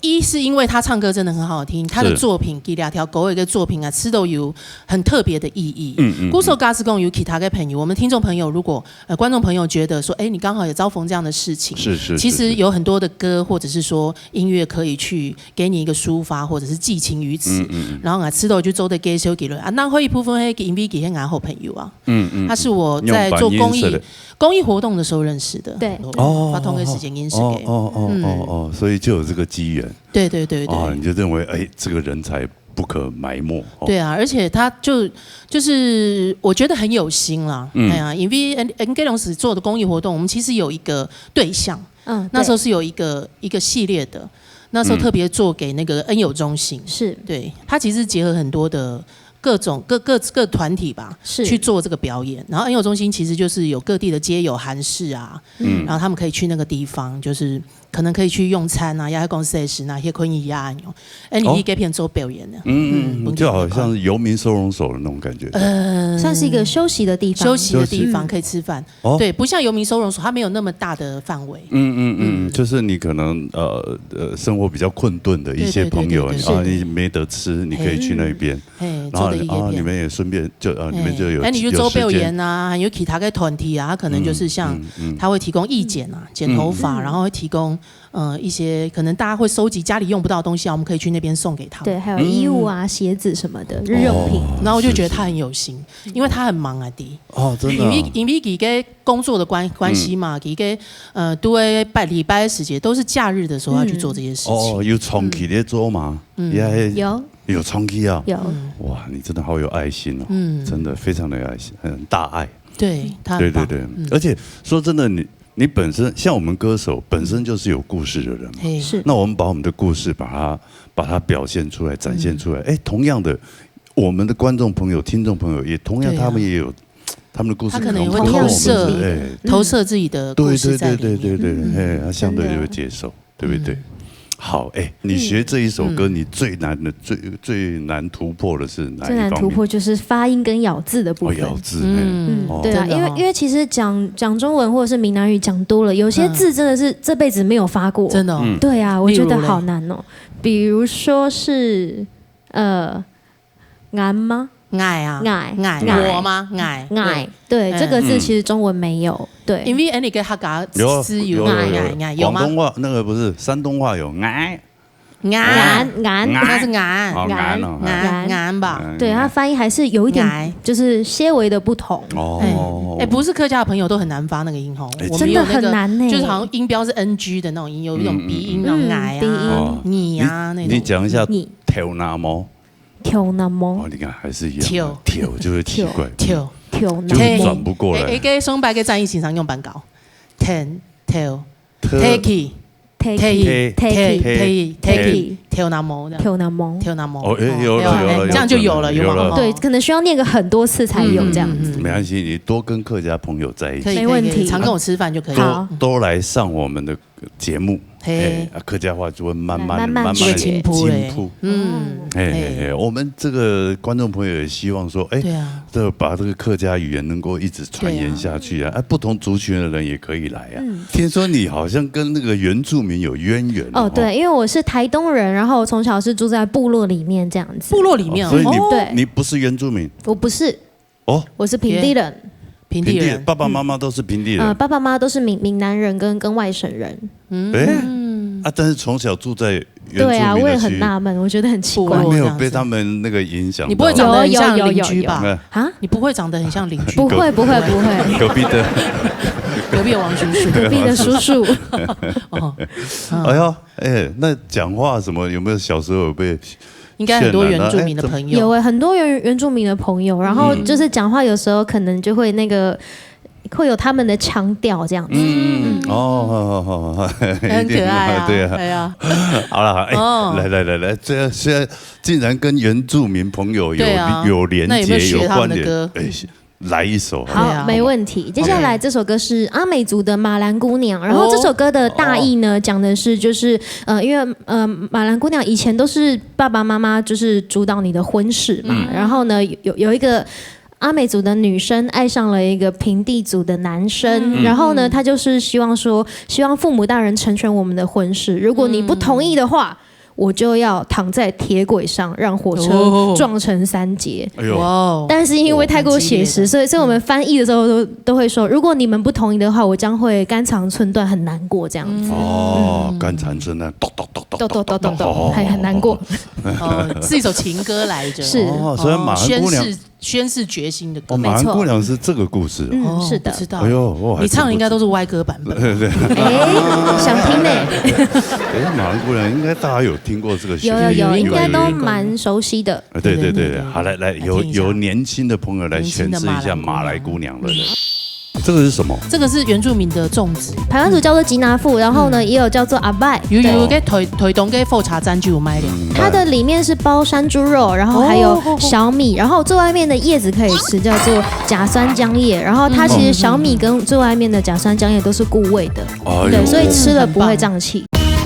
一是因为他唱歌真的很好听，他的作品，是，几两条狗尾的作品啊，吃都有很特别的意义。嗯嗯，故所假使讲有其他的朋友，我们听众朋友如果呃观众朋友觉得说，哎，你刚好也遭逢这样的事情，是是，其实有很多的歌或者是说音乐可以去给你一个抒发，或者是寄情于此。嗯嗯嗯，然后啊，吃都就做得给修给了啊，那会一部分嘿，因为给很好朋友啊。嗯嗯，他是我在做公益，公益活动的时候认识的。对，哦，发通的时间认识的。哦哦哦哦哦，所以就有这个机缘。对对对对。啊，你就认为，哎，这个人才不可埋没。哦，对啊，而且他就就是我觉得很有心啦。嗯，哎呀，因为恩恩格隆斯做的公益活动，我们其实有一个对象，嗯，那时候是有一个一个系列的，那时候特别做给那个恩友中心。是，对，他其实结合很多的各种各各各团体吧，是，去做这个表演。然后恩友中心其实就是有各地的街友韩式啊，嗯，然后他们可以去那个地方，就是可能可以去用餐啊，也可以讲说是那些婚礼啊，哎，你去该片做表演的，嗯嗯，就好像是游民收容所的那种感觉。呃，算是一个休息的地方，休息的地方可以吃饭。哦，对，不像游民收容所，它没有那么大的范围。嗯嗯嗯，就是你可能呃呃生活比较困顿的一些朋友，对对对对对，然后你没得吃，你可以去那边。 嘿，然后做的一个片。啊，你们也顺便就啊，你们就有，哎，你就做表演啊，有其他的团体啊，他可能就是像，嗯嗯嗯，他会提供义剪啊，剪头发，嗯嗯，然后会提供呃一些可能大家会收集家里用不到的东西啊，我们可以去那边送给他们。对，还有衣物啊、嗯，鞋子什么的日用品。哦，然后我就觉得他很有心，是是，因为他很忙啊，弟。哦，真的啊。因为因为一个工作的关关系嘛，一个呃，都会拜礼拜的时节，都是假日的时候要去做这些事情。哦，有长期咧做吗？嗯，也有。 有唱歌啊？有。哇，你真的好有爱心哦，嗯，真的非常的有爱心，很大爱。对，他很棒。对对对，嗯，而且说真的，你你本身像我们歌手本身就是有故事的人嘛，嘿，是，那我们把我们的故事把它把它表现出来、展现出来，哎，同样的，我们的观众朋友、听众朋友也同样，对啊，他们也有他们的故事，他可能也会可能跟我们是，投射，哎，投射自己的故事在里面。对对对对对对，嗯，哎，他相对就会接受。真的。对不对？嗯。好，哎，你学这一首歌，嗯。你最难的、最、最难突破的是哪一方面？最难突破就是发音跟咬字的部分。哦，咬字，嘿。嗯，哦。对啊，真的哦。因为、因为其实讲、讲中文或者是闽南语讲多了，有些字真的是这辈子没有发过。嗯。真的哦。嗯。对啊，我觉得好难哦。例如嘞？比如说是，呃，俺吗？俺啊。俺。俺。俺。我吗？俺。俺。对。对，嗯。这个字其实中文没有。对。因为俺个客家有，字有，有，有，有。俺，俺，俺，有吗？广东话，那个不是，山东话有俺。俺。俺。俺。那是俺。哦，俺哦，俺。俺，俺吧。俺。对，它发音还是有一点，俺。就是些微的不同。哦。哎，哎，不是客家的朋友都很难发那个音吼，哎，我们有那个，真的很难呢。就是好像音标是N G的那种音，有一种鼻音，那种嗯，嗯，嗯。俺啊、嗯，鼻音。哦。你啊，你、那种。你讲一下你。头那毛。 头那毛。哦，你看，还是一样的，头。头就是奇怪。头。头那毛。就是转不过来。哎，哎，个上摆个战役情商用板搞。头，头，头。提起，提起，提起，提，提起，提起，提起。头那毛这样。头那毛。头那毛。哦，哎，有了，哦，有了，哎，这样就有了，有了。有了。有吗？对，可能需要念个很多次才有这样子。嗯，嗯，嗯。没关系，你多跟客家朋友在一起。可以，没问题。可以，可以，常跟我吃饭就可以。多，好。多来上我们的节目，嘿。哎，啊，客家话就会慢慢，慢慢慢慢地进步嘞。进步。嗯，哎，哎，哎，嘿。我们这个观众朋友也希望说，哎，对啊。这把这个客家语言能够一直传言下去啊，对啊。啊，不同族群的人也可以来啊。嗯。听说你好像跟那个原住民有渊源哦。哦，对，因为我是台东人，然后我从小是住在部落里面这样子。部落里面哦。哦，所以你，哦。对。你不是原住民？我不是。 哦。我是平地人。平地人。平地人，爸爸妈妈都是平地人。嗯。呃，爸爸妈妈都是闽，闽南人跟，跟外省人。嗯。哎，啊，但是从小住在原住民的区域。对啊，我也很纳闷，我觉得很奇怪。部落这样子。没有被他们那个影响到。你不会长得很像邻居吧？有，有，有，有。哎。啊？你不会长得很像邻居吧？不会，不会，不会。隔壁的。隔壁的王叔叔。隔壁的叔叔。哦。哎呦，哎，那讲话什么，有没有小时候有被 应该很多原住民的朋友。有欸，很多原，原住民的朋友，然后就是讲话有时候可能就会那个，嗯。会有他们的腔调这样子。嗯，嗯，嗯，哦，好，好，好，好，很可爱啊，一定，对啊。对啊。好了，哎，哦。来，来，来，来，这，现在竟然跟原住民朋友有，对啊，有连结，那有没有学他们的歌？有关联。哎， 来一首好了。好，对啊。没问题。接下来这首歌是阿美族的马兰姑娘，然后这首歌的大意呢，哦。讲的是就是，呃，因为，呃，马兰姑娘以前都是爸爸妈妈就是主导你的婚事嘛，嗯。然后呢，有，有一个阿美族的女生爱上了一个平地族的男生，嗯。然后呢，她就是希望说，希望父母大人成全我们的婚事，如果你不同意的话，嗯。 我就要躺在铁轨上，让火车哦。撞成三节。哎呦。哇哦。但是因为太过写实，哦，蛮激烈的。所以，所以我们翻译的时候都，都会说，如果你们不同意的话，我将会肝肠寸断，很难过这样子。哦，嗯。肝肠寸断，咚，咚，咚，咚。咚，咚，咚，咚，咚，哦。很，很难过。哦，是一首情歌来着。是。哦，所以马兰姑娘，哦，宣誓 宣誓决心的歌。哦，马兰姑娘是这个故事哦。没错。嗯，哦，是的。不知道。哎呦，我还真不知。你唱的应该都是歪歌版本。对，对。哎，想听呢。哎，马兰姑娘应该大家有听过这个旋律。有，有，有，有，应该都蛮熟悉的。有，有，有。啊，对，对，对，对，对。好，来，来，由，来听一下。由年轻的朋友来诠释一下马兰姑娘。马兰姑娘，对，对。这个是什么？这个是原住民的粽子。排湾族叫做吉拿富，然后呢，嗯。也有叫做阿拜。有，有，对。有个台，台东个火车站就有卖的。嗯。它的里面是包山猪肉，然后还有小米，哦。然后最外面的叶子可以吃，叫做假酸浆叶。然后它其实小米跟最外面的假酸浆叶都是固胃的，哎呦。对，所以吃了不会胀气。很棒。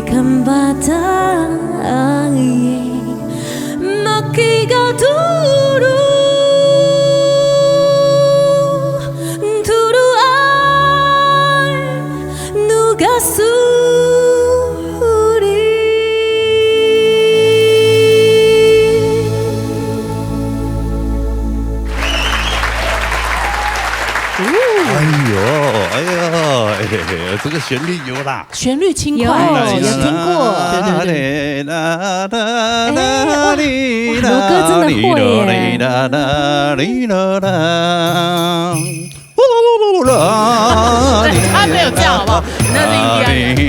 Kan batang angin makiga dulu, dulu ay nuga suli. 哎呦，哎呀，哎，这个旋律有啦。旋律轻快有哦，有听过对对对。对哎哇哇，刘哥真的会耶。他没有这样好不好？那是印第安人。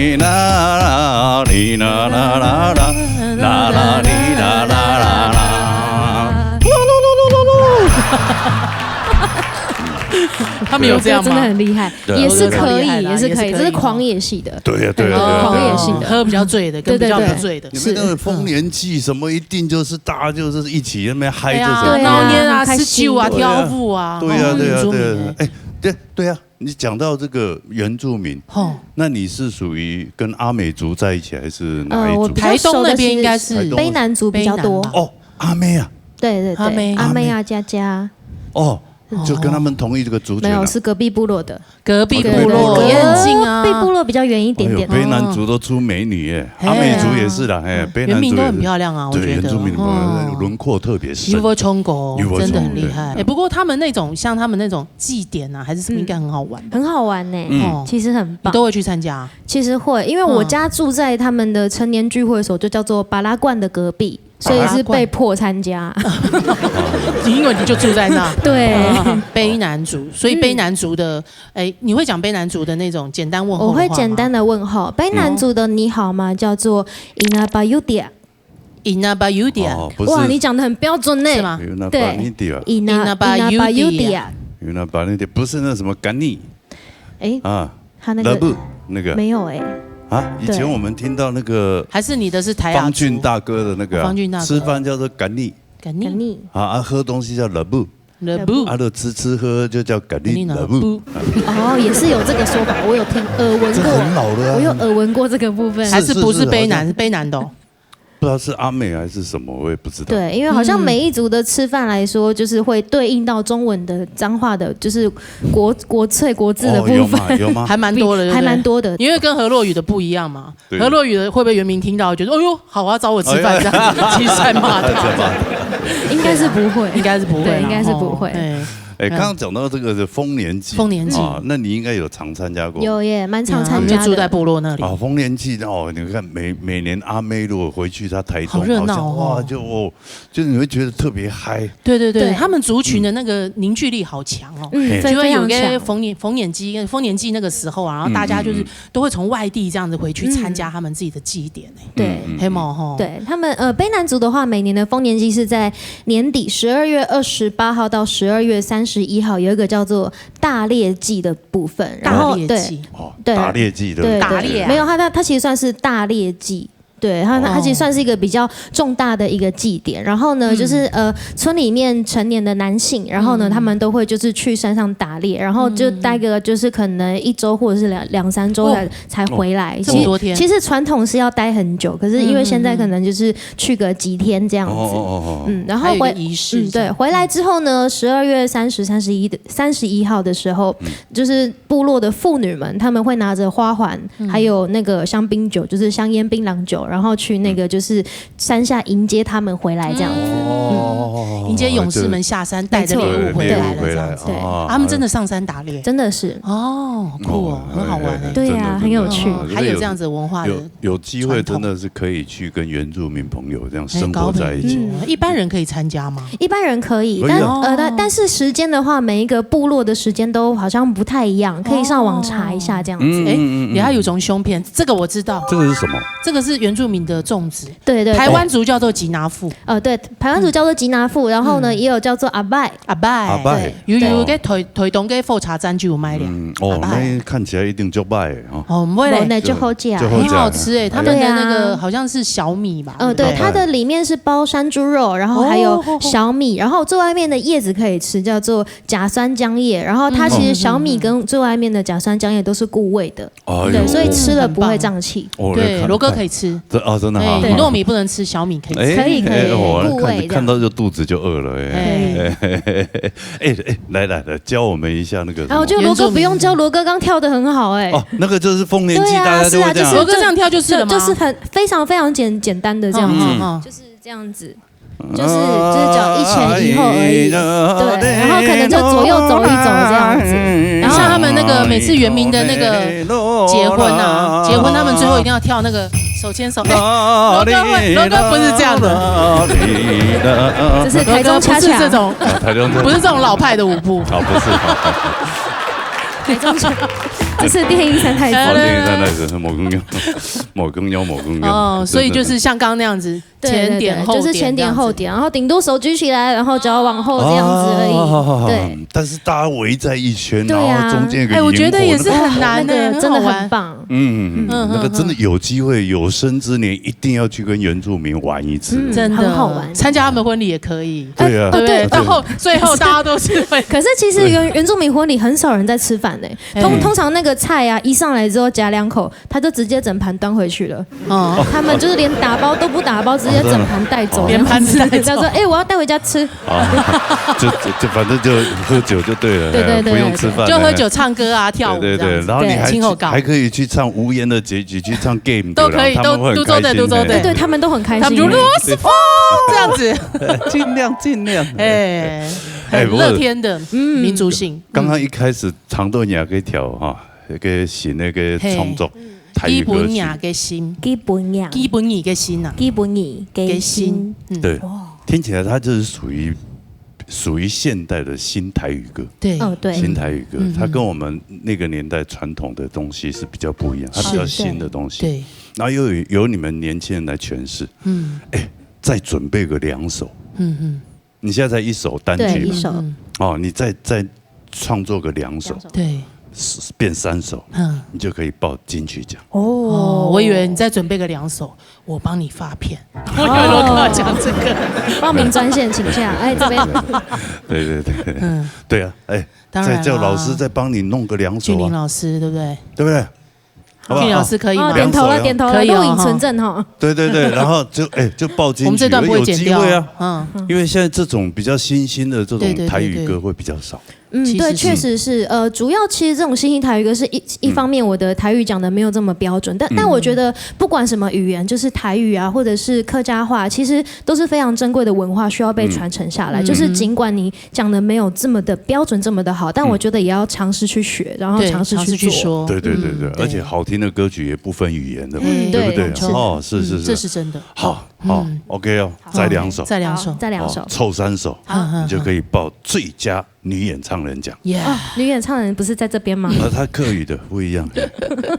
他们有这样吗？真的很厉害，对也是可以，有点厉害啦也是可以，也是可以这是狂野系的。对呀，对呀，对对呀，狂野系的。喝比较醉的，跟比较不醉的。你们那个丰年祭什么，一定就是大家就是一起那边嗨哎呀，这种。对啊闹热啊，开心吃酒啊，对啊跳舞啊，对呀，哦对呀，原住民对呀欸。哎，对对啊，你讲到这个原住民，吼，那你是属于跟阿美族在一起，还是哪一呃，我族比？较台东那熟的是边应该是台东卑南族比较多卑南。吧哦，阿美啊，对对对，阿美阿美啊，佳佳，哦，就跟他们同一个族群啊。没有，是隔壁部落的。隔壁部对对对落也很近啊。隔壁部落比较远一点点哎。呦，卑南族都出美女耶，哎阿美族也是啦，哎，卑南族也是原民都很漂亮啊，我对，觉得。原住民的哦轮廓特别深有。无冲过，有无冲真的很厉害。哎，不过他们那种像他们那种祭典啊，还是什么，应该很好玩吧？很好玩呢、嗯哦其实很棒。你都会去参加啊？其实会，因为我家住在他们的成年聚会所，就叫做巴拉罐的隔壁，所以是被迫参加。因为你就住在那。对，啊卑南族，所以卑南族的，哎，你会讲卑南族的那种简单问候的话吗？我会简单的问候，卑南族的你好吗？叫做 Ina Bayutia。 Ina Bayutia，哦，不是。哇，你讲的很标准呢。是吗？有那对巴尼迪啊， Ina Ina Bayutia Bayutia。 有那巴尼迪，不是那什么甘尼哎，啊，他那个勒布那个没有哎，啊，以前对我们听到那个还是你的是台雅族？方俊大哥的那个啊方俊大哥吃饭叫做甘尼肯尼。啊，啊，喝东西叫勒布，勒布，啊，就吃吃喝就叫甘尼甘尼勒勒布布，哦，也是有这个说法，我有听耳闻这过，很老了啊我有耳闻过这个部分。还是不是是是卑南？是卑南的哦。不知道是阿美还是什么，我也不知道。对，因为好像每一族的吃饭来说，就是会对应到中文的脏话的，就是国国粹国字的哦，有部分，吗？有吗？还蛮多的，对不对还蛮多的。因为跟河洛语的不一样嘛。对河洛语的会不会原民听到觉得，哎呦，好啊，找我吃饭这样，其实在骂他。应该是不会，应该是不会啦，对，应该是不会。哦哎，哎，刚刚讲到这个是丰年祭，丰年祭啊，那你应该有常参加过。有耶，蛮常我参加的。们就住在部落那里。啊，丰年祭哦，你看每每年阿妹如果回去她台东，好热闹哦好像哇，就哦，就是你会觉得特别嗨。对对对，对他们族群的那个凝聚力好强哦。嗯，嘿非就会有一个非常强。丰年丰年祭，丰年祭那个时候啊，然后大家就是都会从外地这样子回去参加他们自己的祭典哎，对。嗯黑毛吼，对他们，呃，卑南族的话，每年的丰年祭是在年底十二月二十八号到十二月三十一号，有一个叫做大猎祭的部分。然后对大猎祭，哦，对打猎祭对不对？对打猎啊对没有，它它它其实算是大猎祭。对，它它其实算是一个比较重大的一个祭典。然后呢，就是呃，村里面成年的男性，然后呢，他们都会就是去山上打猎，然后就待个就是可能一周或者是两两三周才才回来。这么多天其实其实传统是要待很久，可是因为现在可能就是去个几天这样子。哦哦哦哦，嗯，然还后回有一个仪式嗯，对，这样回来之后呢，十二月三十、三十一的三十一号的时候，就是部落的妇女们，她们会拿着花环，还有那个香槟酒，就是香烟、槟榔酒，然后去那个就是山下迎接他们回来这样子。哦，迎接勇士们下山，带着礼物回来了这样子。对礼物回来啊他们真的上山打猎，真的是，哦，好酷哦，很好玩哎。对啊，很有趣。哦还有这样子文化的有有机会真的是可以去跟原住民朋友这样生活在一起。哎，一般人可以参加吗？一般人可以，可以啊但呃，但但是时间的话，每一个部落的时间都好像不太一样，可以上网查一下这样子。哎，也还有一种胸片，这个我知道，这个是什么？这个是原住民的粽子。对，对，对。台湾族叫做吉拿富。呃，对，台湾族叫做吉拿富，然后呢，嗯。也有叫做阿拜。阿拜。阿拜。对。有，有个台，台东个火车站就有卖了。嗯，哦，阿拜。那看起来一定就卖哦。哦，毋會咧。哦，那就好吃啊。就好吃啊。很好吃欸，他们的那个，哎呀。好像是小米吧，呃，对，对不对？它的里面是包山猪肉，然后还有哦。小米，然后最外面的叶子可以吃，叫做假酸浆叶，然后它其实小米跟最外面的假酸浆叶都是固胃的。哎呦。对，所以吃了不会胀气。哦，来看，对，罗哥可以吃。这，哦，真的哈。哎，对。糯米不能吃，小米可以吃。哎，可以，可以，哎，我看，固胃这样。看到就肚子就饿了，哎。哎。哎，哎，哎，来，来，来，教我们一下那个什么。啊，我觉得罗哥不用教，罗哥刚跳得很好，哎。哦，那个就是丰年祭，对啊，大家就会这样。是啊，就是罗哥这样跳就是了吗？就，就是很，非常非常简，简单的这样子，嗯，嗯，嗯。就是这样子。 就是，就是脚一前一后而已，对，然后可能就左右走一走这样子，然后像他们那个每次原民的那个结婚啊，结婚他们最后一定要跳那个手牵手，哎，罗哥会，罗哥不是这样的。这是台中恰恰。罗哥不是这种，啊，台中恰恰。不是这种老派的舞步。啊，不是。台中恰，这是电音三太子。哦，电音三太子，某公牛，某公牛，某公牛。哦，所以就是像刚刚那样子， 对，对，对，前点后点这样子。就是前点后点，然后顶多手举起来，然后脚往后这样子而已。哦，对。但是大家围在一圈，对啊。然后中间有个哎，我觉得也是萤火，那个很难欸，那个真的很棒。很好玩。嗯，嗯，嗯，那个真的有机会，有生之年一定要去跟原住民玩一次。嗯，真的，很好玩。参加他们婚礼也可以。对啊。对不对？哦，对。到后，最后大家都是会可是其实原，原住民婚礼很少人在吃饭欸。通，哎。通常那个菜啊，一上来之后夹两口， 他就直接整盘端回去了。哦。他们就是连打包都不打包，直接整盘带走，哦，真的哦。连盘子带走。他说：“哎，我要带回家吃。”啊，就，就，就反正就喝酒就对了，对，对，哎，对，不用吃饭，对，对。就喝酒、唱歌啊、跳舞这样子。对，对，对，然后你还去，对，亲后搞。还可以去唱《无言的结局》，去唱 game，都可以，对，然后他们会很开心，都，都做得，都做得。哎。对，对，他们都很开心。他们就，这样子。尽量，尽量。哎，哎，很乐天的，不过，嗯，民族性。刚刚一开始长豆娘个跳哈， 那个新那个创作，嘿。台语歌曲。基本雅个心。基本雅。基本雅个心啊。基本雅个心。个心，嗯。对，哇。听起来它就是属于，属于现代的新台语歌。对。哦，对。新台语歌，嗯，它跟我们那个年代传统的东西是比较不一样，它比较新的东西。是。对。然后又有，有你们年轻人来诠释。嗯。哎，再准备个两首。嗯，嗯。 你现在才一首单曲嘛，对，一首。嗯。哦，你再，再创作个两首，两首。对。是，变三首，嗯。你就可以报金曲奖。哦。哦，我以为你再准备个两首，我帮你发片。我以为罗哥要讲这个。报名专线请假，哎，这边。对，对，对。嗯。对啊，哎，当然啦。再叫老师再帮你弄个两首啊。俊霖老师，对不对？对不对？ 好不好？俊霖老师可以吗？哦，点头了，点头了，可以哦，录影存证哈。对，对，对，然后就，哎，就报金曲，我们这段不会剪掉。有机会啊。嗯。因为现在这种比较新兴的这种台语歌会比较少。对，对，对，对。嗯，对，其实是。确实是。呃，主要其实这种新兴台语歌是一，一方面我的台语讲得没有这么标准，但，嗯。但我觉得不管什么语言，就是台语啊，或者是客家话，其实都是非常珍贵的文化，需要被传承下来。嗯。就是尽管你讲得没有这么的标准，这么的好，但我觉得也要尝试去学，嗯。然后尝试去做。对，尝试去说。对，对，对，对，嗯，对。而且好听的歌曲也不分语言的嘛，嗯，对不对？对，是。哦，是，是，是。这是真的。好，好，嗯。OK哦，好，再两首。再两首。好，再两首。哦，凑三首，好。你就可以报最佳女演唱人奖。Yeah。哦，女演唱人不是在这边吗？呃，她客语的，不一样，嘿，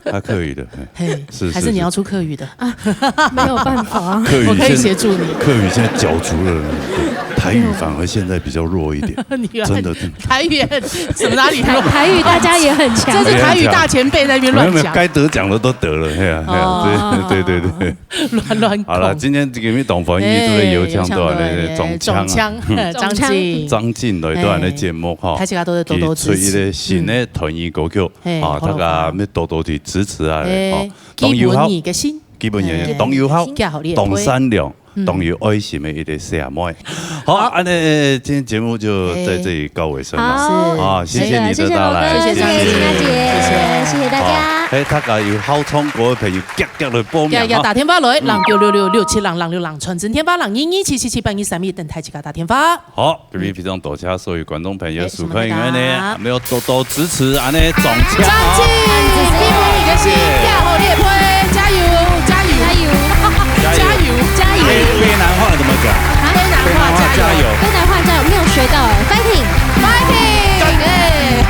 她客语的，嘿，嘿，是，是，还是你要出客语的？是。 没有办法。客语现在，我可以协助你。客语现在角逐了，对，台语反而现在比较弱一点，你看，真的，真的。台语很，什么哪里弱？台，台语大家也很强。这是台语大前辈在那边乱讲。没有，没有，该得奖的都得了，嘿啊，嘿啊，哦。对，对，对，对。乱，乱讲。好了，今天这个我们东方音乐这个有请到那个，哎，有请到，哎，中枪啊。中枪，张晋。张晋来到咱的节目哈，哎，大家都是多多支持。去推一个新的台语歌曲，嗯。嘿，啊，好了。大家要多多去支持啊，哎，哈。 当有孝，基本个心。基本个，哎，当有孝，当善良，嗯。当有爱心的一个小妹。好，好。按呢今天节目就在这里告尾声了。好。是。啊，谢谢你的到来，谢谢，谢谢，谢谢，谢谢，谢谢大家。好，哎，大家有好唱歌的朋友，遽遽来报名啊。遽遽打电话来，零九六六六七零零六零，传真电话零二二七七七八二三一，等待自家打电话。 好，特别非常多谢所有观众朋友收看，哎，因为呢，还要多多支持，按呢中枪哦。张晋，基本个心，跳好你的配，加油，加油，加油，加油，加油。加油。卑，卑南话怎么讲？啊？卑南话加油。卑南话加油。卑南话加油，没有学到哎，fighting。Fighting，哎。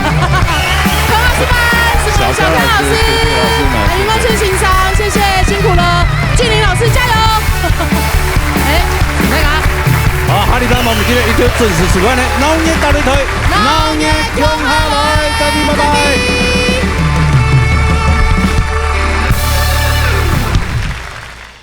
彭老师们，什么小刚老师，小刚老师，谢谢老师们，哎，谢谢。谢谢，辛苦了。俊霖老师，我們今日一定要準時收看呢，鬧熱大擂台，鬧熱共下來，再見，拜拜。